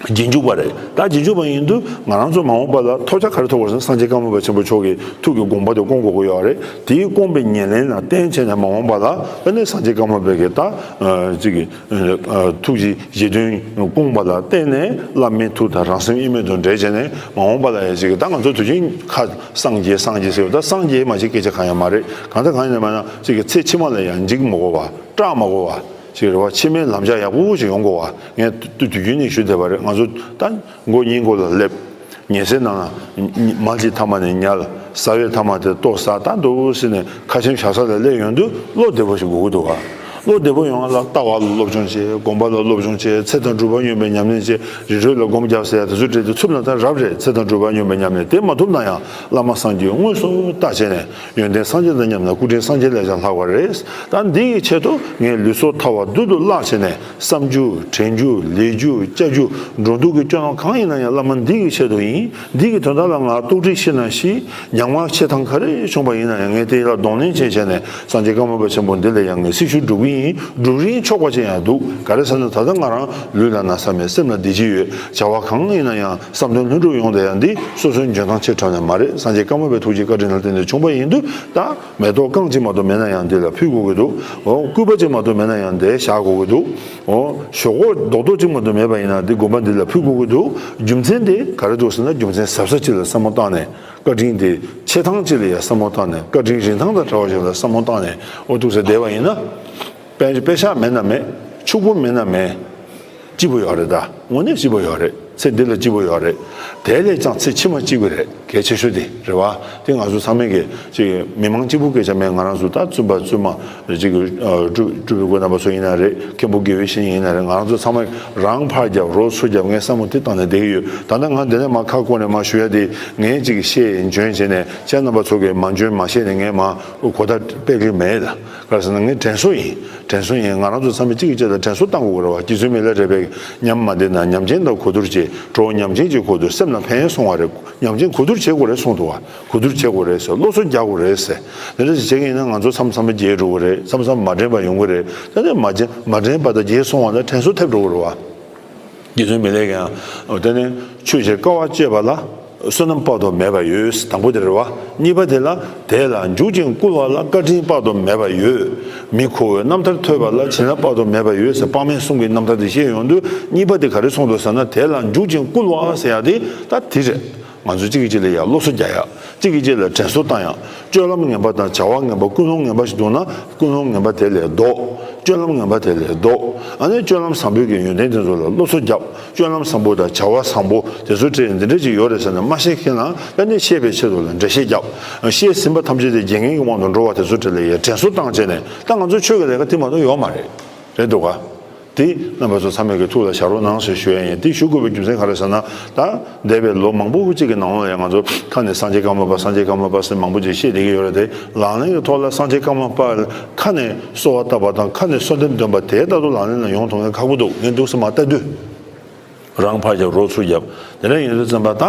རྗེས་འཇུག་པ་རེད། ད་རྗེས་འཇུག་པ་ཡིན་དུས་ང་རང་ཚོ་མ་འོངས་པ་ལ་ཐོབ་བྱ་ག་རེ་ཐོབ་དགོས་ཟེར་ན། སངས་རྒྱས་ཀརྨ་པ་ཆེན་པོ་མཆོག་གི་ཐུགས་ཀྱི་དགོངས་པ་དེ་སྐོང་དགོས་ཀྱི་ཡོད་རེད། དེའི་སྐོང་པའི་ཉམས་ལེན་ལ་བརྟེན་བྱས་ནས་མ་འོངས་པ་ལ་ཨ་ནི་སངས་རྒྱས་ཀརྨ་པའི་གི་ད་ཨ་ཅིག་གི་ཨ་ཐུགས་ཀྱི་བཞེད་དོན་སྐོང་པ་ལ་བརྟེན་ནས། བླ་མའི་ཐུགས་དང་རང་སེམས་དབྱེར་མེད་དུ་འབྲེལ་བྱས་ནས་མ་འོངས་པ་ལ་ཡང་ཅིག་གི་ད་ང་ཚོ་དུས་རྒྱུན་ཁ་སངས་རྒྱས་སངས་རྒྱས་ཟེར་བ། ད་སངས་རྒྱས་མ་བྱས་སྐད་ཆ་གང་ཡང་མ་རེད། གང་ལྟར་གང་ཡིན་ན་མ་ན་ཅིག་གི་ཚེ་ཕྱི་མ་ལ་ཡང་འཇིགས་མ་དགོས་པ། སྐྲག་མ་དགོས་པ་ཞིག་རེད་བ། ཕྱི་མའི་ལམ་ལྕག་ཡག་པོ་ཞིག་ཡོང་དགོས་བ། ངས་དུས་དུས་རྒྱུན་ནས་ཞུ་བསྡད་པ་རེད། ང་ཚོ་ད་མགོ་སྔས་མགོ་ལ་སླེབས། ཉལ་སའི་ནང་ལ་མལ་གྱི་མཐའ་མ་ནས་ཉལ། ཟ་བའི་མཐའ་མ་དེ་ལྟོ་ཟ། ད་འདུག་ཟེར་ནས་ཁ་ཆེམས་བཞག་ས་ལ་སླེབས་ཡོང་དུས་བློ་བདེ་པོ་ཞིག་དགོས་ཀྱི་འདུག་ག་བློ་བདེ་པོ་ཡོང་བ་ལ་ལྟ་བ་ལ་སློབ་སྦྱོང་བྱེད། སྒོམ་པ་ལ་སློབ་སྦྱོང་བྱེད། ཚེ་དང་སྒྲུབ་པ་སྨྱོན་པའི་ཉམས་ལེན་བྱེད། རི་ཁྲོད་ལ་སྒོམ་རྒྱག་ཟེར་ཡ་དེ་ཚོ་བྲིས་ཏེ་ཐུབ་ན་ད་རབ་རེད། ཚེ་དང་སྒྲུབ་པ་སྨྱོན་པའི་ཉམས་ལེན་དེ་མ་ཐུབ་ན་ཡང་བླ་མ་སངས་རྒྱས་དངོས་སུ་བལྟ་བྱས་ནས། ཡོན་ཏན་སངས་རྒྱས་དང་མཉམ་ན་སྐུ་དྲིན་སངས་རྒྱས་ལས་ཀྱང་ལྷག་པ་རེད། ད་འདི་ཡི་ཆེད་དུ་ངས་ལུས་སྲོག་ཐར་བ་རྡུལ་དུ་བརླག་བྱས་ནས། བསམ་རྒྱུ། དྲན་རྒྱུ། ལས་རྒྱུ། བྱ་རྒྱུ། འགྲོ་འདུག་གི་སྤྱོད་ལམ་གང་ཡིན་ན་ཡང་བླ་མ་འདི་ཡི་ཆེད་དུ་ཡིན། འདི་གི་དོན་དག་ལ་ང་རྟོགས་སྒྲིབ་ཞིག་ན་ཞིག་ཉམ་ང་ཆེ་ཐང་ག་རེ་བྱུང་བ་ཡིན་ན་ཡང་། ངས་དེ་ལ་གདོང་ལེན་བྱས་བྱས་ནས་སངས་རྒྱས་ཀརྨ་པ་ཆེན་པོ་འདི་ལ་ཡང་ངས་སྲི་ཞུ་སྒྲུབ་ཀྱི་ཡིན། སྒྲུབ་རིན་ཆོག་པ་ཅིག་ཡང་འདུག་ག་རེ་ཟེར་ན། ད་ལྟ་ང་རང་ལུས་ལ་ན་ཚ་མེད། སེམས་ལ་བདེ་སྐྱིད་ཡོད། བྱ་བ་གང་ཡིན་ན་ཡང་བསམ་དོན་ལྷུན་གྲུབ་ཡོང་བསྡད་ཡ་འདི་སོ་སོའི་འཇོན་ཐང་ཆེ་དྲགས་ནས་མ་རེད། སངས་རྒྱས་ཀརྨ་པའི་ཐུགས་རྗེ་བཀའ་དྲིན་ལ་བརྟེན་ནས་བྱུང་བ་ཡིན་དུས། ད་མེ་ཏོག་རྐང་གཅིག་མ་གཏོགས་མེད་ན་ཡང་འདི་ལ་ཕུལ་དགོས་ཀྱི་འདུག་འོ། སྐུད་པ་གཅིག་མ་གཏོགས་མེད་ན་ཡང་འདི་བཞག་དགོས་ཀྱི་འདུག་འོ། ཞོག་ཁོག་རྡོག་རྡོག་གཅིག་མ་གཏོགས་མེད་པ་ཡིན་ན་འདི་དགོན་པ་འདི་ལ་ཕུལ་དགོས་ཀྱི་འདུག་རྒྱུ་མཚན་དེ་ག་རེ་འདུག་ཟེར་ན། རྒྱུ་མཚན་ཟབ་ས་གཅིག་ལ་བསམ་བློ་བཏང་ནས། བཀའ་དྲིན་དེ་ཆེ་ཐང་གཅིག་ལ་ཡང་བསམ་བློ་བཏང་ནས། བཀའ་དྲིན་རིན་ཐང་དང་བྲལ་བ་ཞིག་ལ་བསམ་བློ་བཏང་ནས། འོ། འདུག་ཟེར་བསྡད་པ་ཡིན་ན། པེ་པེ་ཤག་མེད་ན་མེད། ཕྱུག་པོ་མེད་ན་མེད། སྐྱིད་པོ་ཡོད་རེད། ད་དངོས་གནས་སྐྱིད་པོ་ཡོད་རེད། ཚེ་འདི་ལ་སྐྱིད་པོ་ཡོད་རེད། དེ་ལས་ཀྱང་ཚེ་ཕྱི་མ་སྐྱིད་པོ་རེད། གལ་ཆེ་ཤོས་དེ་རེད་བ། དེ་ང་ཚོ་ཚང་མས་ཀྱི་ཅིག་མི་མང་གཅིག་པུ་སྐད་ཆ་མེད། ང་རང་ཚོ་ད་བཙུན་པ་བཙུན་མ་ཅིག་གི་ཨ་སྤྲུལ་སྤྲུལ་པའི་སྐུ་རྣམ་པ་ཚོ་ཡིན་ན་རེད། མཁན་པོ་དགེ་བའི་བཤེས་གཉེན་ཡིན་ན་རེད། ང་རང་ཚོ་ཚང་མས་རང་ཕར་རྒྱབ་རོགས་ཚུར་རྒྱབ། ངས་བསམ་བློ་དེ་བཏང་ནས་བསྡད་ཀྱི་ཡོད། ད་ལྟ་ང་འདི་ནས་མར་ཁ་བསྐོར་ནས་མར་ཞུ་ཡ་དེ། ངས་ཅིག་བཤད་འཇོན་བྱས་ནས་ཁྱེད་རྣམ་པ་ཚོ་གིས་མ་འཇོན་མ་བཤད་ནས་ངས་མར་གོ་བརྡ་སྤེལ་གྱི་མེད་ལ། ག་རེ་ཟེར་ན། ངས་དྲན་གསོ་ཡིན། དྲན་གསོ་ཡིན། ང་རང་ཚོ་ཚང་མས་གཅིག་གིས་གཅིག་ལ་དྲན་གསོ་བཏང་དགོས་ཀྱི་རེད་བ། རྗེ་བཙུན་མི་ལ་རས་པས། ཉམས་མ་བདེ་ན་ཉམས་ཅན་དང་གོ་བསྡུར་བྱེད། གྲོགས་ཉམས་ཅན་གྱིས་གོ་བསྡུར། སེམས་ལ་ཕན་སོང་བ་རེད། ཉམས་ཅན་གོ་བསྡུར་བྱེད་དགོས་རེད་གསུངས་འདུག་བ། གོ་བསྡུར་བྱེད་དགོས་རེད་ཟེར། སློབ་གསོ་རྒྱག་དགོས་རེད་ཟེར། དེ་འདྲ་ཞིག་བྱེད་ཀྱི་ཡིན་ན་ང་ཚོ་མཚམས་མཚམས་རྒྱལ་འགྲོ་གི་རེད། མཚམས་མཚམས་མ་དྲན་པ་ཡོང་གི་རེད། དེ་ནས་མ་དྲན་མ་དྲན་པ་དང་རྒྱལ་སོང་བ་ན་དྲན་གསོ་ཐེབས་འགྲོ་གི་རེད་བ། རྗེ་བཙུན་མི་ལས་ཀྱང་། དེ་ནས་ཆོས་ཕྱིར་དཀའ་བ་སྤྱད་པ་ལ། བསོད་ནམས་དཔག་ཏུ་མེད་པ་ཡོད། དང་པོ་དེ་རེད་བ། གཉིས་པ་དེ་ལ། དེ་ལ་འཇུག་ཅིང་བསྐུལ་བ་ལ་བཀའ་དྲིན་དཔག་ཏུ་མེད་པ་ཡོད། མི་ཁོ་བོའི་རྣམ་ཐར་ཐོས་པ་ལ་བྱིན་རླབས་དཔག་ཏུ་མེད་པ་ཡོད་ཟེར། དཔག་མེད་གསུམ་གྱི་རྣམ་ཐར་དེ་བཤད་ཡོང་དུས། གཉིས་པ་དེ་ག་རེ་གསུངས་འདུག་ཟེར་ན། དེ་ལ་འཇུག་ཅིང་བསྐུལ་བ་ཟེར་ཡ་དེ་ད་དེ་རེད། ང་ཚོ་གཅིག་གིས་གཅིག་ལ་ཡ་སློབ་གསོ་རྒྱག་ཡ། གཅིག་གིས་གཅིག་ལ་དྲན་གསོ་བཏང་ཡ། སྤྱོད་ལམ་ངན་པ་དང་བྱ་བ་ངན་པ། ཀུན་སློང་ངན་པ་ཞིག་འདུག་ན། ཀུན་སློང་ངན་པ་དེ་ལས་ལྡོག་སྤྱོད་ལམ་ངན་པ་དེ་ལས་ལྡོག་ཨ་ནི་སྤྱོད་ལམ་བཟང་པོའི་གི་ཡོན་ཏན་དེ་ཚོ་ལ་སློབ་གསོ་རྒྱབ། སྤྱོད་ལམ་བཟང་པོ་དང་བྱ་བ་བཟང་པོ་དེ་ཚོ་འདྲ་འདི་འདྲ་ཅིག་ཡོད་རེད་ཟེར་ན། མ་ཤེས་མཁན་ལ་ད་ནི་ཤེས་པའི་ཆེད་དུ་ལ་འགྲེལ་བཤད་རྒྱབ། ཤེས་ཟིན་པ་ཐམས་ཅད་དེ་རྒྱལ་ངན་གྱི་དབང་དུ་འགྲོ་བ་དེ་ཚོ་འདྲ་ལ་ཡ་དྲན་གསོ་བཏང་བྱས་ནས། ད་ང་ཚོ་ཆོས་ཀྱི་ལས་ཀ་དེ་མ་གཏོགས་ཡོད་མ་རེད། རེད་འདུག་ག་དེ་རྣམ་པ་ཚོ་ཚང་མས་ཀྱི་ཐུགས་ལ་བཞག་རོགས་གནང་ཟེར་ཞུ་ཡ་ཡིན། དེ་ཞུ་དགོས་པའི་རྒྱུ་མཚན་ག་རེ་ཟེར་ན། ད་འདས་པའི་ལོ་མང་པོ་གཅིག་གི་ནང་ལ་ཡང་ང་ཚོ་ཁ་ནས་སངས་རྒྱས་ཀརྨ་པ། སངས་རྒྱས་ཀརྨ་པ་ཟེར་མང་པོ་ཅིག་བཤད་བསྡད་ཀྱི་ཡོད་རེད་དེ། ལག་ལེན་གྱི་ཐོག་ལ་སངས་རྒྱས་ཀརྨ་པ་ཁ་ནས་གསོལ་བ་བཏབ་པ་དང་། ཁ་ནས་གསོལ་འདེབས་འདོན་པ་དེ་ལྟ་བུ་ལག་ལེན་ལ་ཡོང་ཐུབ་མཁན་ཁག་པོ་འདུག་ངས་འདུག་སེ་མར་བལྟ་དུས། རང་ཕར་རྒྱབ་རོགས་ཚུར་རྒྱབ། དེ་འདྲ་ཡིན་དུས་ཙམ་པ་ད།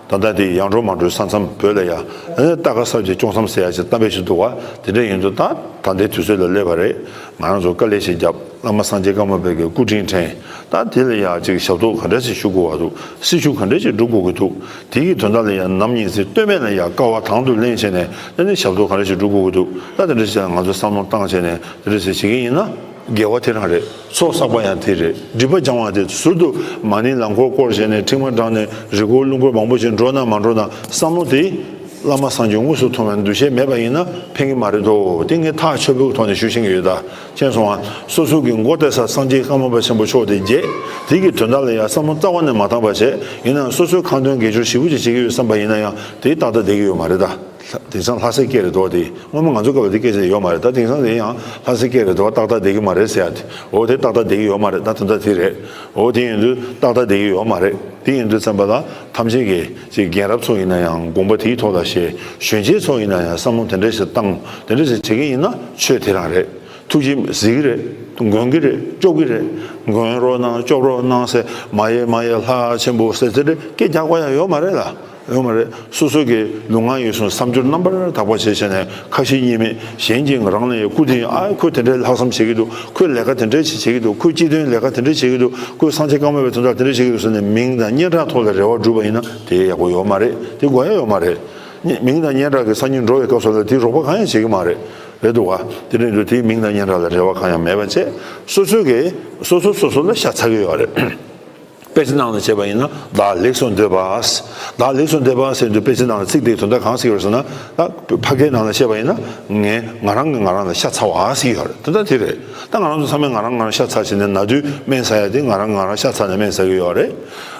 ད་ལྟ་དེ་ཡར་འགྲོ་མར་འགྲོའི་ས་མཚམས་བོད་ལ་ཡ། ཨ་ནི་རྟ་ཁ་སྲབ་ཀྱིས་སྐྱོང་མཚམས་ཟེར་ཡ་ཞིག་གཏམ་དཔེ་ཞིག་འདུག་བ། དེ་འདྲ་ཡིན་དུས་ད་ད་ལྟའི་དུས་ཚོད་ལ་སླེབས་པ་རེད། ང་རང་ཚོ་དཀའ་ལས་ཞིག་བརྒྱབ། བླ་མ་སངས་རྒྱས་ཀརྨ་པའི་གི་སྐུ་དྲིན་དྲན། ད་དེ་ལ་ཡ་ཅིག་ཞབས་ཏོག་ག་འདྲ་ཞིག་ཞུ་དགོས་བ་འདུག་སྲི་ཞུ་ག་འདྲ་ཞིག་སྒྲུབ་དགོས་ཀྱི་འདུག་དེ་གི་དོན་དག་ལ་ཡ་ནམ་ཉིན་ཚེ་ལྟོས་མེད་ལ་ཡ་དཀའ་བ་དང་དུ་ལེན་བྱས་ནས། ཨ་ནི་ཞབས་ཏོག་ག་འདྲ་ཞིག་སྒྲུབ་དགོས་ཀྱི་འདུག་ད་དེ་འདྲ་ཞིག་ང་ཚོ་བསམ་བློ་བཏང་བྱས་ནས་དེ་འདྲ་ཞིག་བྱེད་ཀྱི་ཡིན་ན། དགེ་བ་དེ་རང་རེད། ཚོགས་བསགས་པ་ཡང་དེ་རེད། སྒྲིབ་པ་སྦྱང་བ་དེ། ཟུར་དུ་མ་ཎི་ལམ་འཁོར་བསྐོར་བྱས་ནས་ཁྲིད་མ་དྲངས་ནས་རི་མགོ་ཀླུ་མགོ་མང་པོ་ཞིག་འགྲོ་ན་མ་འགྲོ་ན། བསམ་བློ་དེ་བླ་མ་སངས་རྒྱས་དངོས་སུ་མཐོང་བའི་འདུ་ཤེས་མེད་པ་ཡིན་ན་ཕན་གྱི་མ་རེད་དོ། དེ་ངས་ཐག་ཆོད་པོའི་ཐོག་ནས་ཞུ་ཤེས་ཀྱི་ཡོད། ད་མཁྱེན་སོང་ང་། སོ་སོ་གི་མགོ་གཏད་ས་སངས་རྒྱས་ཀརྨ་པ་ཆེན་པོ་མཆོག་དེ་མཇལ། དེ་གི་དོན་དག་ལ་ཡང་བསམ་བློ་རྩ་བ་ནས་མ་བཏང་པ་བྱས། ཡིན་ནའང་སོ་སོའི་ཁ་འདོན་དགེ་སྦྱོར་ཞེ་པོ་ཅིག་བྱེད་ཀྱི་ཡོད་བསམ་པ་ཡིན་ན་ཡང་དེ་ཏག་ཏག་བསྡད་ཀྱི་ཡོད་མ་རེད་ད། དེང་སང་ལྷ་སའི་སྐད་རེད་དོ། དེ་སྔོན་མ་ང་ཚོ་སྐབས་ལ་དེ་སྐད་ཆ་ཡོད་མ་རེད། ད་དེང་སང་དེ་ཡང་ལྷ་སའི་སྐད་རེད་དོ། ཏག་ཏག་བསྡད་ཀྱི་མ་རེད་ཟེར་ཡ་དེ། འོ་དེ་ཏག་ཏག་བསྡད་ཀྱི་ཡོད་མ་རེད། ད་དོན་དག་དེ་རེད། འོ་དེ་ཡིན་དུས་ཏག་ཏག་བསྡད་ཀྱི་ཡོད་མ་རེད། དེ་ཡིན་དུས་ཙམ་པ་ལ་ཐམས་ཅད་ཀྱིས་ཅིག་རྒན་རབས་ཚོ་ཡིན་ན་ཡང་དགོངས་པ་དེའི་ཐོག་ལ་བཞེས། གཞོན་སྐྱེས་ཚོ་ཡིན་ན་ཡང་བསམ་བློ་དེ་འདྲ་ཞིག་བཏང་། དེ་འདྲ་ཞིག་བྱེད་ཀྱི་ཡིན་ན་ཆོས་དེ་རང་རེད། ཐུགས་རྗེ་གཟིགས་ཀྱི་རེད། མགོན་གྱི་རེད། སྐྱོབ་ཀྱི་རེད། མགོན་རོགས་གནང་། སྐྱོབ་རོགས་གནང་ཟེར། མ་ཡེ་མ་ཡེ་ལྷ་ཆེན་པོ་ཟེར་དེ་འདྲ་སྐད་རྒྱག་པ་ཡང་ཡོད་མ་རེད་ལ། ཡོད་མ་རེད། སོ་སོ་གི་ལུས་ངག་ཡིད་གསུམ་བསམ་སྦྱོར་རྣམ་པར་དག་པ་བྱས་བྱས་ནས། ཁ་ཞེ་གཉིས་མེད་གཞན་གྱིས་ང་རང་ལ་ཡང་སྐུར་དེ། ཨ་ཁོས་དེ་འདྲའི་ལྷག་བསམ་བྱེད་ཀྱི་འདུག་ཁོས་ལས་ཀ་དེ་འདྲའི་ཞིག་བྱེད་ཀྱི་འདུག་ཁོས་སྤྱི་དོན་ལས་ཀ་དེ་འདྲའི་བྱེད་ཀྱི་འདུག་ཁོས་སངས་རྒྱས་ཀརྨ་པའི་དོན་དག་དེ་འདྲའི་བྱེད་ཀྱི་འདུག་ཟེར་ནས་མིང་དང་སྙན་གྲགས་ཐོག་ལ་རེ་བ་བསྒྲུབས་པ་ཡིན་ན་དེ་ཡག་པོ་ཡོད་མ་རེད། དེ་དགོས་ཡ་ཡོད་མ་རེད། མིང་དང་སྙན་གྲགས་ཀྱི་སང་ཉིན་འགྲོ་བའི་སྐབས་སུ་ལ་དེ་རོགས་པ་གང་ཡང་བྱེད་ཀྱི་མ་རེད། རེད་འདུག་ག་དེ་འདྲ་ཡིན་དུས་དེའི་མིང་དང་སྙན་གྲགས་ལ་རེ་བ་གང་ཡང་མེད་པ་བྱས། སོ་སོ་གིས་སོ་སོ་སོ་སོ་ལ་ཤ་ཚ་གི་ཡོད་རེད། དཔེ་ཆ་ནང་ལ་བྱས་པ་ཡིན་ན། བདག་ལེགས་སུ་འདོད་པ། བདག་ལེགས་སུ་འདོད་པ་ཟེར་དུས་དཔེ་ཆ་ནང་ལ་ཚིག་དེའི་དོན་དག་གང་ཟེར་གྱི་ཡོད་ཟེར་ན། ད་ཕ་སྐད་ནང་ལ་བཤད་པ་ཡིན་ན། ངས་ང་རང་གིས་ང་རང་ལ་ཤ་ཚ་བ་ཟེར་གྱི་ཡོད་རེད། དོན་དག་དེ་རེད། ད་ང་རང་ཚོ་ཚང་མས་ང་རང་ང་རང་ཤ་ཚ་བྱས་ནས་ན་དུས་སྨན་ཟ་ཡ་དེ་ང་རང་ང་རང་ཤ་ཚ་ནས་སྨན་ཟ་གི་ཡོད་རེད།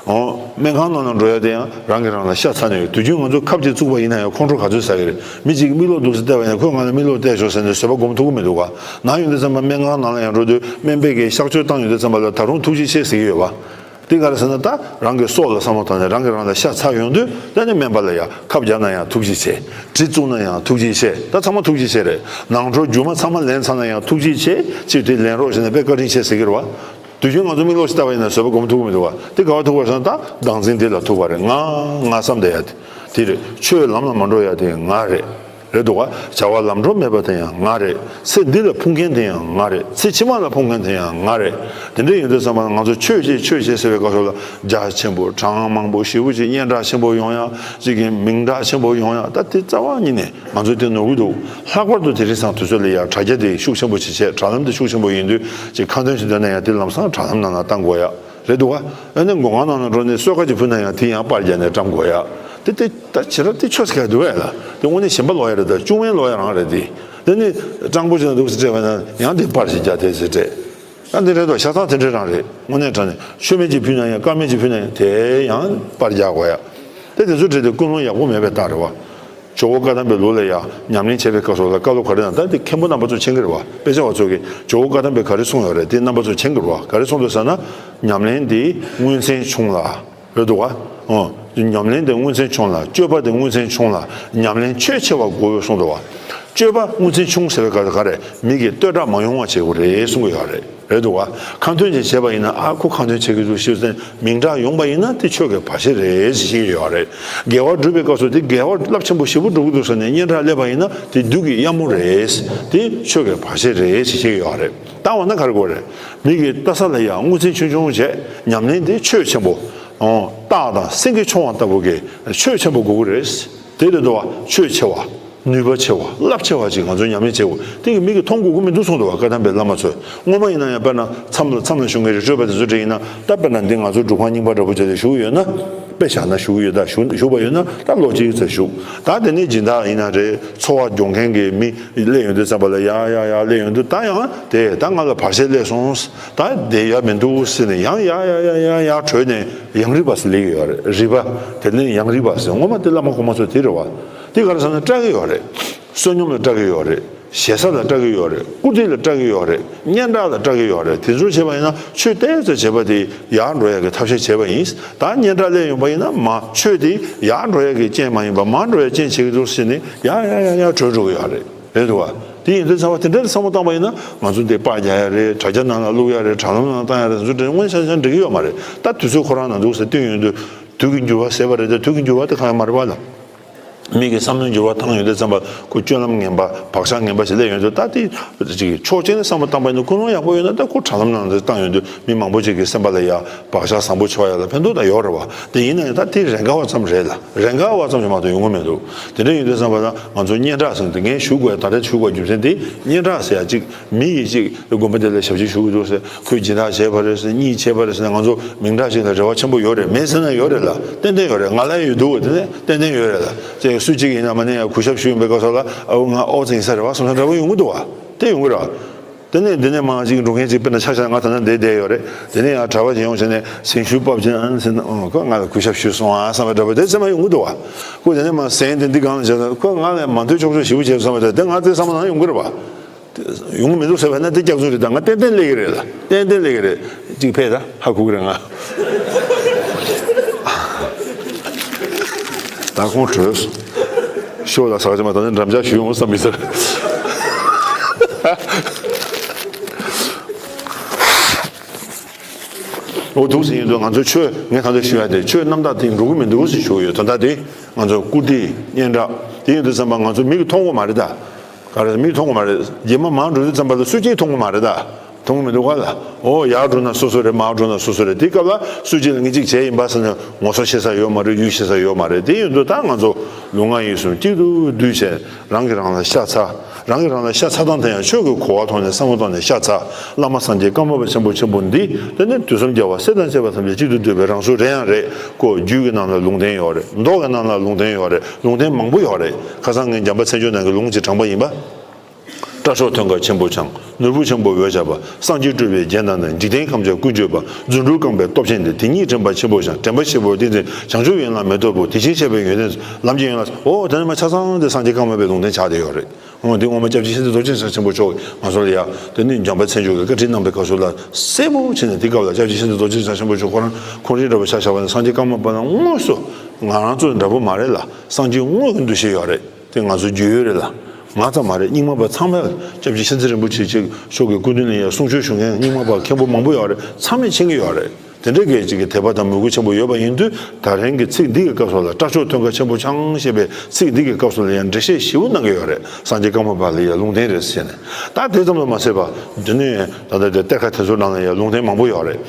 འོ། སྨན་ཁང་ནང་ལ་འགྲོ་ཡ་དེ་ཡང་རང་གིས་རང་ལ་ཤ་ཚ་ནས་ཡོད། དུས་རྒྱུན་ང་ཚོ་ཁབ་ཅིག་བཙུགས་པ་ཡིན་ན་ཡང་ཁོང་ཁྲོ་ག་ཚོད་ཟ་གི་རེད། མི་གཅིག་གིས་མིག་ལོག་འདུག་སེ་བལྟས་པ་ཡིན་ན་ཁོས་ང་ལ་མིག་ལོག་བལྟས་ཤོག་ཟེར་ནས་བཟོད་པ་སྒོམ་ཐུབ་ཀྱི་མི་འདུག་ག་ནང་ཡོང་དུས་ཙམ་པ་སྨན་ཁང་ནང་ལ་ཡང་འགྲོ་དུས་སྨན་པས་ཀྱིས་གཤག་བཅོས་བཏང་ཡོང་དུས་ཙམ་པ་ལ་ད་རུང་ཐུགས་རྗེ་ཆེ་ཟེར་གྱི་ཡོད་པ། དེ་ག་རེ་ཟེར་ན། ད་རང་གི་སྲོག་ལ་བསམ་བློ་བཏང་ནས་རང་གིས་རང་ལ་ཤ་ཚ་ཡོང་དུས། ད་ནི་སྨན་པ་ལ་ཡང་ཁབ་བརྒྱབ་ན་ཡང་ཐུགས་རྗེ་ཆེ། གྲི་བཙུགས་ན་ཡང་ཐུགས་རྗེ་ཆེ། ད་ཚང་མ་ཐུགས་རྗེ་ཆེ་རེད། ནང་ཁྲོལ་རྒྱུ་མ་ཚང་མ་ལེན་ཚར་ན་ཡང་ཐུགས་རྗེ་ཆེ། ཅིག་དེ་ལེན་རོགས་བྱས་ནས་དཔེ་བཀའ་དྲིན་ཆེ་ཟེར་གྱི་རེད་བ། དུས་རྒྱུན་ང་ཚོ་མིག་ལོག་ཅིག་བལྟས་པ་ཡིན་ན་བཟོད་པ་སྒོམ་ཐུབ་ཀྱི་མི་འདུག་བ། དེ་ག་བ་ཐུག་པ་རེད་ཟེར་ན། ད་བདག་འཛིན་འདི་ལ་ཐུག་པ་རེད། ང་ང་བསམ་བསྡད་ཡ་དེ་དེ་རེད། ཆོས་ལམ་ལ་མ་འགྲོ་ཡ་དེ་ང་རེད། རེད་འདུག་ག་བྱ་བ་ལམ་འགྲོ་མེད་པ་དེ་ཡང་ང་རེད། ཚེ་འདི་ལ་ཕུང་མཁན་དེ་ཡང་ང་རེད། ཚེ་ཕྱི་མ་ལ་ཕུང་མཁན་དེ་ཡང་ང་རེད། དེ་འདྲ་ཡིན་དུས་ཙམ་པ་ལ་ང་ཚོ་ཆོས་བྱེད་ཆོས་བྱེད་ཟེར་བའི་སྐབས་སུ་ལ་རྒྱ་ཆེན་པོ་གྲངས་མང་པོ་ཞེ་པོ་ཅིག་སྙན་གྲགས་ཆེན་པོ་ཡོང་ཡ། ཅིག་གི་མིང་གྲགས་ཆེན་པོ་ཡོང་ཡ། ད་དེ་རྩ་བ་ཉིད་ནས་ང་ཚོ་དེ་ནོར་གྱི་འདུག་ལྷག་པར་དུ་དེང་སང་དུས་ཚོད་ལ་ཡ་དྲ་རྒྱ་དེ་ཤུགས་ཆེན་པོ་ཅིག་བྱས། དྲ་ལམ་དེ་ཤུགས་ཆེན་པོ་ཡིན་དུས། ཅིག་ཁ་འདོན་ཞིག་འདོན་ན་ཡང་དེ་ལམ་སང་དྲ་ལམ་ནང་ལ་བཏང་དགོས་ཡ། རེད་འདུག་ག་ཨ་ནི་མགོ་ཁང་ནང་ལ་འགྲོ་ནས་གསོལ་ཁ་ཅིག་ཕུལ་ན་ཡང་དེ་ཡང་པར་རྒྱག་ནས་བཀྲམ་དགོས་ཡ། དེ་དེ་ད་བྱེད་རབས་དེ་ཆོས་ཟེར་ག་འདུག་གས་ལ། དེ་དངོས་གནས་ཞེན་པ་ལོག་ཡ་རེད། ད་བཅུག་མིན་ལོག་ཡ་རང་རེད་དེ། དེ་ནི་སྤྲང་པོ་ཅིག་ལ་འདུག་སེ་སྤྲད་པ་ན་ཡང་དེ་པར་ཞིག་རྒྱག་དེ་ཟེར་སྤྲད། ད་འདི་རེད་དོ། ཤ་ཚ་དེ་འདྲ་རང་རེད། དངོས་གནས་དྲང་གནས་མཆོད་མེ་ཅིག་ཕུལ་ན་ཡང་། དཀར་མེ་ཅིག་ཕུལ་ན་ཡང་དེ་ཡང་པར་རྒྱག་དགོས་ཡ། དེ་དེ་ཚོ་བྲིས་ཏེ་ཀུན་སློང་ཡག་པོ་མེད་པའི་རྟགས་རེད་བ། ཇོ་བོ་བཀའ་གདམས་པའི་ལུགས་ལ་ཡང་ཉམས་ལེན་བྱེད་པའི་སྐབས་སུ་ལ་བཀའ་སློབ་ག་རེ་དང་། ད་དེ་མཁན་པོ་རྣམ་པ་ཚོ་མཁྱེན་གྱི་རེད་བ། དཔེ་ཆ་བ་ཚོ་གིས་ཇོ་བོ་བཀའ་གདམས་པས་ག་རེ་གསུངས་ཡོད་རེད། དེ་རྣམ་པ་ཚོ་མཁྱེན་གྱི་རེད་བ། ག་རེ་གསུངས་འདུག་ཟེར་ན། ཉམས་ལེན་དེ་མངོན་མཚན་ཆུང་ལ། རེད་འདུག་ག་ཨོ། ཉམས་ལེན་དེ་མངོན་མཚན་ཆུང་ལ། སྤྱོད་པ་དེ་མངོན་མཚན་ཆུང་ལ། ཉམས་ལེན་ཆོས་ཆེ་བ་དགོས་གསུངས་འདུག་བ། སྤྱོད་པ་མངོན་མཚན་ཆུང་ཟེར་བའི་སྐབས་སུ་ག་རེ། མི་གིས་བསྟོད་གྲགས་མ་ཡོང་བ་བྱེད་དགོས་རེད་གསུང་གི་ཡོད་རེད། རེད་འདུག་ག་ཁ་འདོན་ཅིག་བྱས་པ་ཡིན་ན། ཨ་ཁོ་ཁ་འདོན་བྱེད་ཀྱི་འདུག་ཞེས་ཟེར་མིང་གྲགས་ཡོང་པ་ཡིན་ན་དེ་ཆོས་ཀྱི་བར་ཆད་རེད་ཞེས་བཤད་ཀྱི་ཡོད་རེད། དགེ་བ་སྒྲུབ་པའི་སྐབས་སུ་དེ་དགེ་བ་རླབས་ཆེན་པོ་ཞེ་པོ་སྒྲུབ་ཀྱི་འདུག་ཟེར་ནས་སྙན་གྲགས་སླེབས་པ་ཡིན་ན་དེ་བདུད་ཀྱི་གཡབ་མོ་རེད། དེ་ཆོས་ཀྱི་བར་ཆད་རེད་ཞེས་བཤད་ཀྱི་ཡོད་རེད། ད་འོ་ན་ག་རེ་དགོས་རེད། མི་གིས་ལྟ་ས་ལ་ཡང་མངོན་མཚན་ཆུང་ཆུང་བྱས། ཉམས་ལེན་དེ་ཆོས་ཆེན་པོ། ཨོ། སྟག་དང་སེང་གེ་མཆོང་བ་ལྟ་བུ་གི་ཆོས་ཆེན་པོ་དགོས་ཀྱི་རེད། དེ་རེད་འདུག་བ། ཆོས་ཆེ་བ། ནུས་པ་ཆེ་བ། རླབས་ཆེ་བ་ཅིག་ང་ཚོས་ཉམས་ལེན་བྱེད་དགོས། དེ་གི་མི་གིས་མཐོང་དགོས་ཀྱི་མི་འདུག་གསུངས་འདུག་བ། བཀའ་གདམས་པའི་བླ་མ་ཚོས། སྔོན་མ་ཡིན་ན་ཡང་དཔེར་ན་མཚམས་ལ་མཚམས་ལ་བཞུགས་མཁན་རི་ཁྲོད་པ་དེ་ཚོ་འདྲ་ཡིན་ན། ད་དཔེར་ན་འདི་ང་ཚོ་སྒྲུབ་ཁང་རྙིང་པ་འདྲ་པོ་བྱས་ཏེ་བཞུགས་ཡོད་ན། དཔེ་བཞག་ན་བཞུགས་ཡོད། ད་བཞུགས་བཞུགས་པ་ཡོད་ན་ད་ལོ་གཅིག་ཙམ་བཞུགས། ད་དེ་ནས་སྦྱིན་བདག་ཡིན་ན་རེད། འཚོ་བ་སྐྱོང་མཁན་གྱི་མི་སླེབས་ཡོང་དུས་ཙམ་པ་ལ་ཡར་ཡར་ཡར་སླེབས་ཡོང་དུས། ད་ཡང་དེ་ད་ང་ལ་བར་ཆད་སླེབས་སོང་། ད་བསྡད་ཡ་མི་འདུག་ཟེར་ནས་ཡང་ཡར་ཡར་ཡར་ཡར་ཡར་བྲོས་ནས་ཡང་རིག་པ་ཟེར་སླེབས་ཡོད་རེད། རིག་པ། དེ་ནས་ཡང་རིག་པ་ཟེར། སྔོན་མ་དེ་བླ་མ་གོང་མ་ཚོ་དེ་རེད་བ། དེ་ག་རེ་ཟེར་ན་སྐྲག་གི་ཡོད་རེད། བསོད་སྙོམས་ལ་སྐྲག་གི་ཡོད་རེད། ཞེ་ས་ལ་སྐྲག་གི་ཡོད་རེད། བཀུར་སྟི་ལ་སྐྲག་གི་ཡོད་རེད། སྙན་གྲགས་ལ་སྐྲག་གི་ཡོད་རེད། དེ་ཚོ་བྱས་པ་ཡིན་ན་ཆོས་ཏོག་ཙམ་བྱས་པ་དེ་ཡར་འགྲོ་ཡ་གི་ཐབས་ཤེས་བྱས་པ་ཡིན། ད་སྙན་གྲགས་སླེབས་ཡོང་པ་ཡིན་ན་མར་ཆོས་དེ་ཡར་འགྲོ་ཡ་གི་རྐྱེན་མ་ཡིན་པ་མར་འགྲོ་ཡ་རྐྱེན་བྱེད་ཀྱི་འདུག་ཟེར་ནས་ཡར་ཡར་ཡར་ཡར་བྲོས་འགྲོ་གི་ཡོད་རེད། རེད་འདུག་བ། དེ་ཡིན་དུས་ཚང་མ་དེ་འདྲ་བསམ་བློ་བཏང་པ་ཡིན་ན། ང་ཚོ་འདི་པར་རྒྱག་ཡ་རེད། དྲ་རྒྱ་ནང་ལ་བླུག་ཡ་རེད། དྲ་ལམ་ནང་བཏང་ཡ་རེད། དེ་ཚོ་དེ་དངོས་ཆ་ཆ་འགྲིག་གི་ཡོད་མ་རེད། ད་དུས་ཚོད་ཁོ་རང་ནང་འདུག་ཟེར་བསྟུན་ཡོང་དུས། དུས་ཀྱི་འགྱུར་བ་ཟེར་བ་རེད་དེ། དུས་ཀྱི་འགྱུར་བ་དེ་གང་ཡང་མ་རེད་པ་ལ། མི་གི་བསམ་བློའི་འགྱུར་བ་བཏང་ཡོང་དུས་ཙམ་པ་ཁོ་སྤྱོད་ལམ་ངན་པ་བག་ཆགས་ངན་པ་ཞིག་སླེབས་ཡོང་དུས། ད་དེ་ཅིག་ཕྱོགས་གཅིག་ནས་བསམ་བློ་བཏང་པ་ཡིན་ན་ཀུན་སློང་ཡག་པོ་ཡོད་ན། ད་ཁོ་དྲ་ལམ་ནང་དུ་བཏང་ཡོང་དུས་མི་མང་པོ་ཅིག་གི་སེམས་པ་ལ་ཡ་བག་ཆགས་བཟང་པོ་ཆགས་ཡ་ལ་ཕན་ཐོགས་ད་ཡོད་རེད་བ། དེ་ཡིན་ན་ཡང་ད་དེ་རེ་འགའ་བ་ཙམ་རེད་ལ། རེ་འགའ་བ་ཙམ་ཞིག་མ་གཏོགས་ཡོང་གི་མི་འདུག་དེ་འདྲ་ཡིན་དུས་ཙམ་པ་ལ་ང་ཚོ་སྙན་གྲགས་ཟེར་དེ། ངས་ཞུ་དགོས་ད་ལྟ་ཞུ་དགོས་རྒྱུ་མཚན་དེ། སྙན་གྲགས་ཟེར་ཡ་ཅིག་མི་ཡིས་ཅིག་དགོན་པ་དེ་ལ་ཞབས་ཕྱི་ཞུ་གི་འདུག་ཟེར། ཁོས་སྦྱིན་བདག་བྱས་པ་རེད་ཟེར། གཉིས་བྱས་པ་རེད་ཟེར་ན། ང་ཚོ་མིང་གྲགས་ཤིག་ལ་རེ་བ་ཆེན་པོ་ཡོད་རེད། མེད་ཟེར་ན་ཡོད་རེད་ལ། ཏན་ཏན་ཡོད་རེད། ང་ལ་ཡོད་འདུག་དེ་ནས་ཏན་ཏན་ཡོད་རེད་ལ། ཅེས་སུ་གཅིག་ཡིན་ན་མ་ནས་ཡང་གུས་ཞབས་ཞུ་ཡོང་པའི་སྐབས་སུ་ལ། ཨོ་ང་ཨོ་ཙི་ཡིན་ས་རེད་བ་བསམ་ས་འདྲ་པོ་ཡོང་གི་འདུག་བ། དེ་ཡོང་གི་རེད་བ། དེ་ནས་འདི་ནས་མར་ཅིག་འགྲོ་མཁན་ཅིག་དཔེར་ན་ཆ་བཞག་ན་ང་ད་ལྟ་འདིར་བསྡད་ཡོད་རེད། དེ་ནས་ཡང་གྲྭ་པ་ཅིག་ཡོང་བྱས་ནས་གཟིམ་ཤུལ་བབས་ཅིག་ཨ་ནི་ཟེར་ན། ཨོ་ཁོ་ང་ལ་གུས་ཞབས་ཞུས་སོང་ཨ་བསམ་པའི་འདྲ་པོ་དེ་ཚང་མ་ཡོང་གི་འདུག་བ། ཁོ་དེ་ནས་མར་ཟན་དེ་འདི་སྒང་ལ་བྱས་ན། ཁོ་ང་ལས་མ་མཐུན་ཕྱོགས་ཕྱོགས་ཞེ་པོ་བྱས་སོང་བ་དེ། དེ་ང་ཚོའི་བསམ་བློ་ནང་ཡོང་གི་རེད་བ། ཡོང་གི་མི་འདུག་ཟེར་བས་ན་དེ་སྐྱག་རྫུན་རེད། ད་ང་ཏན་ཏན་སླེབས་ཀྱི་རེད་ལ། ཏན་ཏན་སླེབས་ཀྱི་རེད། གཅིག་ཕེབས་ད། ཧ་གོ་གི་རེད་ང་། ད་ཁོང་བྲོས་སོང་། ཤོག་ལ་ཟག་བྱ་མ་ད་ནི་འགྲམ་ལྕག་ཞུ་ཡོང་བསམ་མི་ཟེར། འོ་འདུག་ཟེར་ཡིན་དུས་ང་ཚོ་ཆོས་ངས་ད་ལྟ་ཞུ་ཡ་དེ་ཆོས་རྣམ་དག་དེ་འགྲོ་གི་མི་འདུག་ཟེར་ཞུ་གི་ཡོད། ད་ལྟ་དེ་ང་ཚོ་བཀུར་སྟི་སྙན་གྲགས་དེ་ཡིན་དུས་ཙམ་པ་ང་ཚོ་མིག་གིས་མཐོང་གི་མ་རེད་ད། ག་རེ་མིག་མཐོང་གི་མ་རེད། རྗེས་མ་མར་འགྲོ་དུས་ཙམ་པ་ལ་སུ་གཅིག་མཐོང་གི་མ་རེད་ད། མཐོང་གི་མི་འདུག་ག་ལ། ཨོ་ཡར་འགྲོ་ན་སོ་སོ་རེད། མར་འགྲོ་ན་སོ་སོ་རེད། དེ་སྐབས་ལ་སུ་གཅིག་ལ་ངས་གཅིག་བྱས་ཡིན་པ་ཟེར་ནས་ངོ་ཚ་ཤེས་ས་ཡོད་མ་རེད། གཡུལ་ཤེས་ས་ཡོད་མ་རེད། དེ་ཡིན་དུས་ད་ང་ཚོ་ལུས་ངག་ཡིད་གསུམ་གཅིག་ཏུ་བསྡུས་བྱས། རང་གིས་རང་ལ་ཤ་ཚ། རང་གིས་རང་ལ་ཤ་ཚ་སྟངས་དེ་ཡང་ཆོས་ཀྱི་གོ་བ་ཐོག་ནས་བསམ་བློ་བཏང་ནས་ཤ་ཚ། བླ་མ་སངས་རྒྱས་ཀརྨ་པ་ཆེན་པོ་ཆེན་པོ་འདི། དེ་ནི་དུས་གསུམ་རྒྱལ་བ་སྲས་དང་བཅས་པ་ཐམས་ཅད་གཅིག་ཏུ་བསྡུས་པའི་རང་གཟུགས་རེད་ཡང་རེད། ཁོ་རྒྱུད་ཀྱི་ནང་ལ་ལུང་བསྟན་ཡོད་རེད། མདོ་གི་ནང་ལ་ལུང་བསྟན་ཡོད་རེད། ལུང་བསྟན་མང་པོ་ཡོད་རེད། ཁ་སང་ངས་འཇམ་དཔལ་མཚན་བརྗོད་ནང་གི་ལུང་ཅིག་དྲངས་པ་ཡིན་པ། སྐྲ་མཆོག་ཐོད་འགའ་ཆེན་པོ་འཆང་། ནོར་བུ་ཆེན་པོ་འོད་ཆགས་པ། སངས་རྒྱས་སྤྲུལ་པའི་རྒྱན་དང་ལྡན། འཇིག་རྟེན་ཁམས་ཀྱང་ཀུན་སྤྱོད་པ། རྫུ་འཕྲུལ་རྐང་པའི་སྟོབས་ཆེན་ཏེ། དེ་ཉིད་དྲན་པ་ཆེན་པོ་འཆང་། དྲན་པ་ཆེན་པོ་ཏིང་འཛིན་བྱང་ཆུབ་ཡན་ལག་མེ་ཏོག་པུ། དེ་བཞིན་གཤེགས་པའི་ཡོན་ཏན་ལམ་གྱི་ཡན་ལག་ཨོ་དེ་ནས་མར་ཆ་ཚང་དེ་སངས་རྒྱས་ཀརྨ་པའི་ལུང་བསྟན་ཆགས་བསྡད་ཡོད་རེད། འོ་འདི་སྔོན་མ་སྐྱབས་རྗེ་ཤིན་ཏུ་རྡོ་རྗེ་འཆང་ཆེན་པོ་མཆོག་གིས་ང་ཚོ་ལ་ཡ་དེ་ནི་འཇམ་དཔལ་མཚན་བརྗོད་ཀྱི་བཀའ་དྲིན་གནང་པའི་སྐབས་སུ་ལ་གསལ་པོ་བྱས་ནས། དེ་སྐབས་ལ་སྐྱབས་རྗེ་ཤིན་ཏུ་རྡོ་རྗེ་འཆང་ཆེན་པོ་མཆོག་ཁོ་རང་ཁོང་རང་འདྲ་པོ་ཆ་བཞག་པ་ན། སངས་རྒྱས་ཀརྨ་པ་ལ་དངོས་སུ་ང་རང་ཚོ་འདྲ་པོ་མ་རེད་ལ། སངས་རྒྱས་དངོས་ཀྱི་འདུ་ཤེས་ཡོད་རེད། དེ་ང་ཚོ་རྒྱུས་ཡོད་རེད་ལ། ང་ཙམ་མ་རེད། རྙིང་མ་པ་ཚང་མས་སྐྱབས་རྗེ་མཁྱེན་བརྩེ་རིན་པོ་ཆེ་ཅིག་མཆོག་གི་སྐུ་མདུན་ལ་ཡང་གསུང་ཆོས་ཞུ་མཁན་རྙིང་མ་པ་མཁན་པོ་མང་པོ་ཡོད་རེད། ཚང་མས་མཁྱེན་གྱི་ཡོད་རེད། དེ་འདྲའི་གི་ཅིག་གི་དད་པ་དང་མོས་གུས་ཆེན་པོ་ཡོད་པ་ཡིན་དུས། ད་རིང་གི་ཚིག་འདི་གི་སྐབས་སུ་ལ། སྐྲ་མཆོག་ཐོད་འགའ་ཆེན་པོ་འཆང་ཞེས་པའི་ཚིག་འདི་གི་སྐབས་སུ་ལ་ཡང་འགྲེལ་བཤད་ཞིབ་པོ་གནང་གི་ཡོད་རེད། སངས་རྒྱས་ཀརྨ་པ་ལ་ཡང་ལུང་བསྟན་རེད་ཟེར་ནས། ད་དེ་ཙམ་དུ་མ་ཟད་པ། འདི་ནས་ད་ལྟ་དེ་གཏེར་ཁ་དེ་ཚོ་ནང་ལ་ཡང་ལུང་བསྟན་མང་པོ་ཡོད་རེད།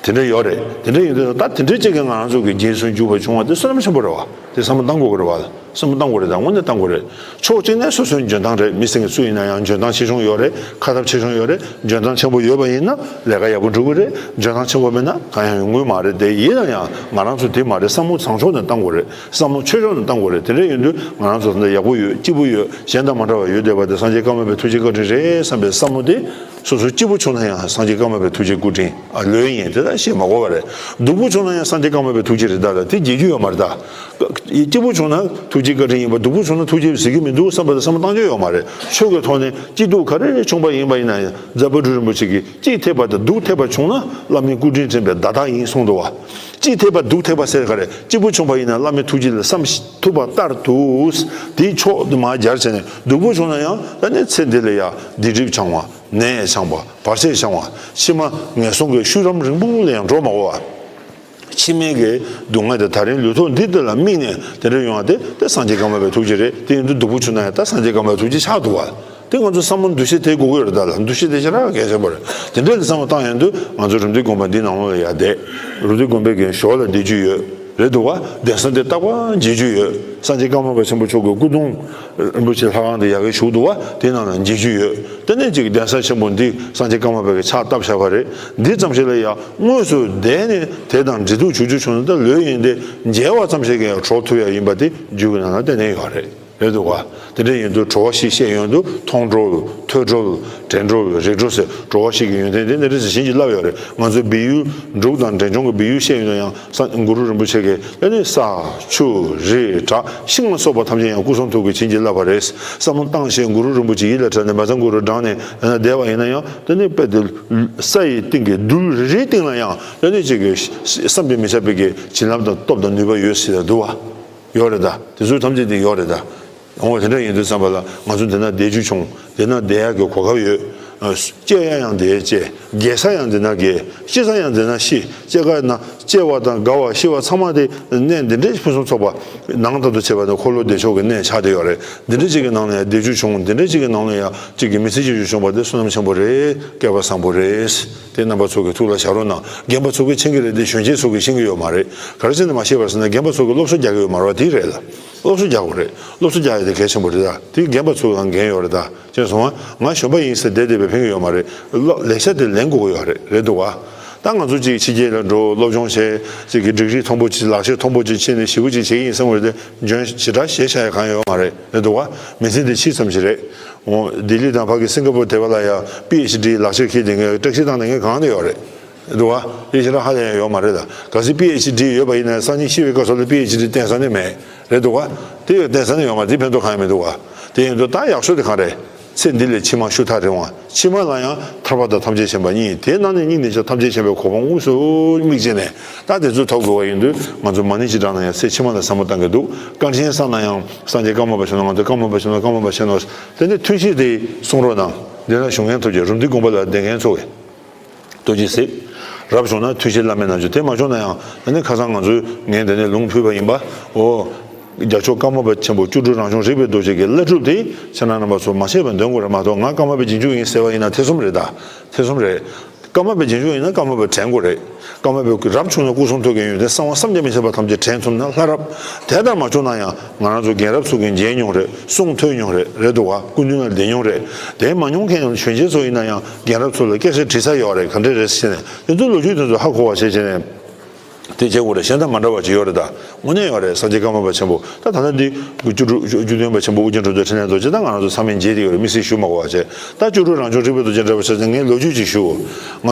དེ་འདྲ་ཡོད་རེད། དེ་འདྲ་ཡིན་དུས་ད་དེ་འདྲའི་ཅིག་གིས་ང་རང་ཚོ་གི་རྗེས་སུ་འཇུག་པ་བྱུང་བ་དེ་བསོད་ནམས་ཆེན་པོ་རེད་བ། དེ་བསམ་བློ་བཏང་དགོས་ཀྱི་རེད་བ། བསམ་བློ་བཏང་དགོས་རེད། ད་དངོས་གནས་བཏང་དགོས་རེད། ཕྱོགས་གཅིག་ནས་སོ་སོའི་འཇོན་ཐང་རེད། མི་སེར་གྱི་སུ་ཡིན་ན་ཡང་འཇོན་ཐང་ཆེ་ཆུང་ཡོད་རེད། ཁ་ཐབས་ཆེ་ཆུང་ཡོད་རེད། འཇོན་ཐང་ཆེན་པོ་ཡོད་པ་ཡིན་ན་ལས་ཀ་ཡག་པོ་འགྲུབ་ཀྱི་རེད། འཇོན་ཐང་ཆེན་པོ་མེད་ན་གང་ཡང་ཡོང་གི་མ་རེད། དེ་ཡིན་ན་ཡང་ང་རང་ཚོ་དེ་མ་རེད། བསམ་བློ་བཟང་ཕྱོགས་ནས་བཏང་དགོས་རེད། བསམ་བློ་ཆོས་ཕྱོགས་ནས་བཏང་དགོས་རེད། དེ་འདྲ་ཡིན་དུས་ང་རང་ཚོ་ད་ལྟ་ཡག་པོ་ཡོད། སྐྱིད་པོ་ཡོད། གཞན་དང་མ་འདྲ་བ་ཡོད་བསྡད་པ་དེ་སངས་རྒྱས་ཀརྨ་པའི་ཐུགས་རྗེ་བཀའ་དྲིན་རེད་བསམ་པའི་བསམ་བློ་དེ། སོ་སོ་སྐྱིད་པོ་བྱུང་ན་ཡང་སངས་རྒྱས་ཀརྨ་པའི་ཐུགས་རྗེ་སྐུ་དྲིན་ཨ་ལོས་ཡིན། དེ་ད་བཤད་མ་དགོས་པ་རེད། སྡུག་པོ་བྱུང་ན་ཡང་སངས་རྒྱས་ཀརྨ་པའི་ཐུགས་རྗེ་རེད། ད་ལ་དེ་བརྗེད་རྒྱུ་ཡོད་མ་རེད་ད། སྐྱིད་པོ་བྱུང་ན་ཐུགས་རྗེ་བཀའ་དྲིན་ཡིན་པ། སྡུག་པོ་བྱུང་ན་ཐུགས་རྗེ་ཟེར་རྒྱུ་མི་འདུག་བསམ་པ་དང་བསམ་བློ་བཏང་རྒྱུ་ཡོད་མ་རེད། ཆོས་ཀྱི་ཐོག་ནས་སྐྱིད་སྡུག་ག་རེ་བྱུང་བ་ཡིན་པ་ཡིན་ན་ཡང་། རྫ་དཔལ་སྤྲུལ་རིན་པོ་ཆེ་གིས་སྐྱིད་ཐེབས་པ་དང་སྡུག་ཐེབས་པ་བྱུང་ན་བླ་མའི་སྐུ་དྲིན་དྲན་པའི་བརྡ་རྟགས་ཡིན་གསུངས་འདུག་བ། སྐྱིད་ཐེབས་པ་སྡུག་ཐེབས་པ་ཟེར་ག་རེ། སྐྱིད་པོ་བྱུང་བ་ཡིན་ན་བླ་མའི་ཐུགས་རྗེ་ལ་བསམ་ཐུབ་པ་ལྟར་དུ། དེའི་ཕྱོགས་དེ་མར་སྦྱར་བྱས་ནས། སྡུག་པོ་བྱུང་ན་ཡང་ད་ནི་ཚེ་འདི་ལ་ཡང་སྡིག་སྒྲིབ་བྱང་བ། ནད་བྱང་བ། བར་ཆད་བྱང་བ། ཕྱི་མ་ངན་སོང་གི་ཤུལ་རམ་རིང་པོ་ལ་ཡང་འགྲོ་མ་དགོས་པ། ཕྱི་མའི་གི་སྡུག་བསྔལ་དེ་ད་རིང་ལུས་ཐོག་འདི་དེ་ལ་དམིགས་ནས་དེ་འདྲ་ཡོང་བ་དེ། དེ་སངས་རྒྱས་ཀརྨ་པའི་ཐུགས་རྗེ་རེད། དེ་ཡིན་དུས་སྡུག་པོ་བྱུང་ན་ཡང་ད་སངས་རྒྱས་ཀརྨ་པའི་ཐུགས་རྗེ་ཆགས་འདུག་བ། དེ་ང་ཚོ་བསམ་བློ་འདུ་ཤེས་དེ་དགོས་ཀྱི་ཡོད་རེད། ད་ལ་འདུ་ཤེས་དེ་ཞེ་དྲག་གལ་ཆེན་པོ་རེད། དེ་འདྲ་ལ་བསམ་བློ་བཏང་ཡོང་དུས་ང་ཚོ་རིམ་བསྟུན་དགོན་པ་འདི་ནང་ལོགས་ལ་ཡ་བསྡད། རིམ་བསྟུན་དགོན་པའི་གི་ཞོར་ལ་བསྡད་རྒྱུ་ཡོད། རེད་འདུག་བ། གདན་ས་འདི་རྟག་པར་མཇལ་རྒྱུ་ཡོད། སངས་རྒྱས་ཀརྨ་པ་ཆེན་པོ་མཆོག་གི་སྐུ་གདུང་རིན་པོ་ཆེ་ལྷ་ཁང་འདི་ཡ་གི་བཞུགས་འདུག་བ། དེ་ནང་ལ་མཇལ་རྒྱུ་ཡོད། དེ་ནས་ཅིག་གདན་ས་ཆེན་པོ་འདི་སངས་རྒྱས་ཀརྨ་པའི་གི་ཕྱག་བཏབ་བཞག་པ་རེད། འདི་ཙམ་ཞིག་ལ་ཡ་དངོས་སུ་བསྡད་ནས་དེ་དང་འབྲེལ་གཏུག་བྱུང་རྒྱུ་བྱུང་ན་ད་ལོས་ཡིན་ཏེ། མཇལ་བ་ཙམ་ཞིག་གིས་ཡང་གྲོལ་ཐུབ་ཡ་ཡིན་པ་དེ་རྒྱུད་ཀྱི་ནང་ལ་གཏན་ནས་ཡོད་རེད། རེད་འདུག་བ། དེ་འདྲ་ཡིན་དུས་གྲོལ་བ་བཞི་བཤད་ཡོང་དུས། མཐོང་གྲོལ། ཐོས་གྲོལ། དྲན་གྲོལ། རིག་གྲོལ་ཟེར། གྲོལ་བ་བཞི་གི་ཡོན་ཏན་དེ་འདི་འདྲ་ཞིག་བྱིན་གྱིས་བརླབས་ཡོད་རེད། ང་ཚོའི་སྦས་ཡུལ་འབྲུག་དང་འབྲས་ལྗོངས་ཀྱི་སྦས་ཡུལ་བཤད་ཡོང་དུས་ཡང་། ས་གུ་རུ་རིན་པོ་ཆེ་གིས་ཨ་ནི་ས་ཆུ་རི་བྲག་ཤིང་ལ་སོགས་པ་ཐམས་ཅད་ཡང་སྐུ་གསུང་ཐུགས་ཀྱིས་བྱིན་གྱིས་བརླབས་པ་རེད། བསམ་བློ་བཏང་ཞེས་གུ་རུ་རིན་པོ་ཆེ་ཡིད་ལ་དྲན་ནས་མ་ཚང་གུ་རུ་བགྲངས་ནས་ཨ་ནི་བསྡད་པ་ཡིན་ན་ཡང་། དེ་ནི་དཔེ་དེ་ས་ཡི་སྟེང་གི་རྡུལ་རེ་རེའི་སྟེང་ལ་ཡང་ཨ་ནི་ཅིག་གི་བསམ་གྱིས་མི་ཁྱབ་པའི་གི་བྱིན་རླབས་དང་སྟོབས་དང་ནུས་པ་ཡོད་ཟེར་ཡ་འདུག་བ། ཡོད་རེད་ད། དེ་ཚོ་ཐམས་ཅད་དེ་ཡོད་རེད་ད། འོ་དེ་འདྲ་ཡིན་དུས་ཙམ་པ་ལ་ང་ཚོ་འདི་ན་བསྡད་རྒྱུ་བྱུང་། འདི་ན་བསྡད་ཡག་གི་གོ་སྐབས་ཡོད། སྐྱེ་ཡ་ཡང་དེ་སྐྱེ། རྒས་ས་ཡང་དེ་ན་རྒས། ཤི་ས་ཡང་དེ་ན་ཤི། སྐྱེ་རྒ་ན་སྐྱེ་བ་དང་རྒ་བ་ཤི་བ་ཚང་མ་དེ་གནས་འདི་འདྲའི་ཕུན་སུམ་ཚོགས་པ་ནང་ལྟར་དུ་བྱས་པ་ནི་འཁོར་ལོ་བདེ་མཆོག་གི་གནས་ཆགས་བསྡད་ཡོད་རེད། འདི་འདྲ་ཅིག་གི་ནང་ནས་བདེ་རྒྱུ་བྱུང་། འདི་འདྲ་ཅིག་གི་ནང་ལ་ཡང་ཅིག་གི་མི་ཚེ་གཅིག་གཅིག་བྱུང་བ་དེ་བསོད་ནམས་ཆེན་པོ་རེད། སྐལ་པ་བཟང་པོ་རེད། དེ་རྣམ་པ་ཚོ་གི་ཐུགས་ལ་བཞག་རོགས་གནང་། རྒན་པ་ཚོ་གི་མཁྱེན་གྱི་རེད་དེ་གཞོན་སྐྱེས་ཚོ་གི་ཤེས་ཀྱི་ཡོད་མ་རེད། ག་རེ་བྱས་ནས་མ་ཤེས་པ་ཟེར་ན་རྒན་པ་ཚོ་གི་སློབ་གསོ་རྒྱག་གི་ཡོད་མ་རེད་པ། དེ་རེད་ལ། སློབ་གསོ་རྒྱག་དགོས་རེད། སློབ་གསོ་རྒྱག་ཡ་དེ་གལ་ཆེན་པོ་རེད་ད། དེ་རྒན་པ་ཚོ་ལ་འགན་ཡོད་རེད་ད། ཅེས་སོང་བ། ང་གཞོན་པ་ཡིན་ཟེར་བསྡད་བསྡད་པའི་ཕན་གྱི་ཡོད་མ་རེད། ལོ་ལེགས་ཆ་དེ་ལེན་དགོས་ཀྱི་ཡོད་རེད། རེད་འདུག་བ། ད་ང་ཚོ་གཅིག་ཕྱི་རྒྱལ་ལ་འགྲོ། སློབ་སྦྱོང་བྱས། གཅིག་གི་སྒྲིག་གཞི་མཐོན་པོ་ཅིག་ལག་ཁྱེར་མཐོན་པོ་ཅིག་ཁྱེར་ནས་ཞེ་པོ་ཅིག་བྱེད་ཀྱི་ཡིན་བསམ་གྱི་རེད་དེ། འཇོན་ཞེ་དྲག་ཞེ་བྱ་ཡ་གང་ཡོད་མ་རེད། རེད་འདུག་བ། མི་ཚེ་འདི་ཕྱིས་ཙམ་ཞིག་རེད། འོ། ལྡི་ལི་དང་ཕ་གི་སིང་ག་པུར་དེ་བ་ལ་ཡ་པི་ཨེཆ་ཌི་ལག་ཁྱེར་ཁྱེར་བསྡད་མཁན་བཀྲ་ཤིས་བཏང་བསྡད་མཁན་གང་དེ་ཡོད་རེད། འདུག་བ། དེ་ཞེ་དྲག་ཧ་ལས་ཡ་ཡོད་མ་རེད་ད། གལ་སྲིད་པི་ཨེཆ་ཌི་ཡོད་པ་ཡིན་ན་སང་ཉིན་ཤི་བའི་སྐབས་སུ་ལ་པི་ཨེཆ་ཌི་བསྟན་ས་ནི་མེད། རེད་འདུག་བ། དེ་ཡོད་བསྟན་ས་ནི་ཡོད་མ་རེད། དེ་ཕན་ཐོགས་གང་ཡང་མི་འདུག་བ། དེ་ཡིན་དུས་ད་ཡག་ཤོས་དེ་གང་རེད། ཚེ་འདི་ལས་ཕྱི་མ་ཤུགས་ཐག་རིང་བ། ཕྱི་མ་ལ་ཡང་ཐར་པ་དང་ཐམས་ཅད་མཁྱེན་པ་གཉིས། དེ་ནང་ནས་སྙིང་ནས་ཆ་ཐམས་ཅད་མཁྱེན་པའི་གོ་འཕང་དངོས་སུ་དམིགས་བྱས་ནས། ད་དེ་ཚོ་ཐོབ་དགོས་པ་ཡིན་དུས་ང་ཚོ་མ་ཎི་ཅི་བགྲང་ན་ཡང་ཚེ་ཕྱི་མ་ལ་བསམ་བློ་གཏང་གི་འདུག་དཀའ་ཆེན་བསགས་ན་ཡང་སངས་རྒྱས་ཀརྨ་པ་བྱུང་ན། ང་ཚོ་ཀརྨ་པ་བྱུང་ན། ཀརྨ་པ་བྱས་ནོ། དེ་ནས་ཐུན་བཞི་དེ་གསུང་རོགས་གནང་། འདི་ན་བཞུགས་མཁན་ཐོབ་ཀྱི་རུམ་བཏེག་དགོན་པ་ལ་བསྡད་མཁན་ཚོ་གི། ཐུགས་རྗེ་གཟིགས། རབ་བྱུང་ན་ཐུན་བཞིར་བླ་མའི་རྣལ་འབྱོར། དེ་མ་བྱུང་ན་ཡང་ད་ནི་ཁ་སང་ང་ཚོས་ངས་འདི་ནས་ལུང་ཕུལ་བ་ཡིན་པ། འོ། རྒྱལ་མཆོག་ཀརྨ་པ་ཆེན་པོ་བཅུ་དྲུག་རང་བྱུང་རིག་པའི་རྡོ་རྗེ་གི་བླ་སྒྲུབ་དེ་ཁྱེད་རང་རྣམ་པ་ཚོ་མ་ཤེས་པ་འདོན་དགོས་རེད་མ་གཏོགས། ང་ཀརྨ་པའི་རྗེས་འཇུག་ཡིན་ཟེར་བ་ཡིན་ན་ཐེ་ཚོམ་རེད་ད། ཐེ་ཚོམ་རེད། ཀརྨ་པའི་རྗེས་འཇུག་ཡིན་ན་ཀརྨ་པ་དྲན་དགོས་རེད། ཀརྨ་པའི་རབ་བྱུང་ན་སྐུ་གསུང་ཐུགས་ཀྱི་ཡོན་ཏན་གསང་བ་བསམ་གྱིས་མི་ཁྱབ་པ་ཐམས་ཅད་དྲན་ཐུབ་ན་ལྷ་རབ། དེ་ལྟར་མ་བྱུང་ན་ཡང་ང་རང་ཚོ་རྒན་རབས་ཚོ་གི་མཇལ་མྱོང་རེད། གསུང་ཐོས་མྱོང་རེད། རེད་འདུག་བ། སྐུ་མདུན་ལ་བསྡད་མྱོང་རེད། དེ་མ་མྱོང་མཁན་གཞོན་སྐྱེས་ཚོ་ཡིན་ན་ཡང་རྒན་རབས་ཚོ་ལ་སྐད་ཆ་དྲི་ས་ཡོད་རེད། ག་འདྲས་རེད་ཟེར་ནས་དེ་ཚོ་ལོ་རྒྱུས་དེ་ཚོ་ཧ་གོ་བ་བྱས་བྱས་ནས། དེ་བྱེད་དགོས་རེད། གཞན་དང་མ་འདྲ་བ་ཅིག་ཡོད་རེད་ད། དངོས་གནས་ཡོད་རེད། སངས་རྒྱས་ཀརྨ་པ་ཆེན་པོ་ད་ད་ལྟ་འདི་བཅུ་དྲུག་བཅུ་བདུན་པ་ཆེན་པོ་ཨོ་རྒྱན་འགྲོ་འདུལ་འཕྲིན་ལས་རྡོ་རྗེ་ད་ང་རང་ཚོ་ཚང་མས་མཇལ་བསྡད་ཡོད་རེད། དམིགས་བསལ་ཞུ་མ་དགོས་པ་བྱས། ད་བཅུ་དྲུག་རང་བྱུང་རིག་པའི་རྡོ་རྗེ་འདྲ་བ་བྱས་ཙང་ངས་ལོ་རྒྱུས་ཅིག་ཞུ།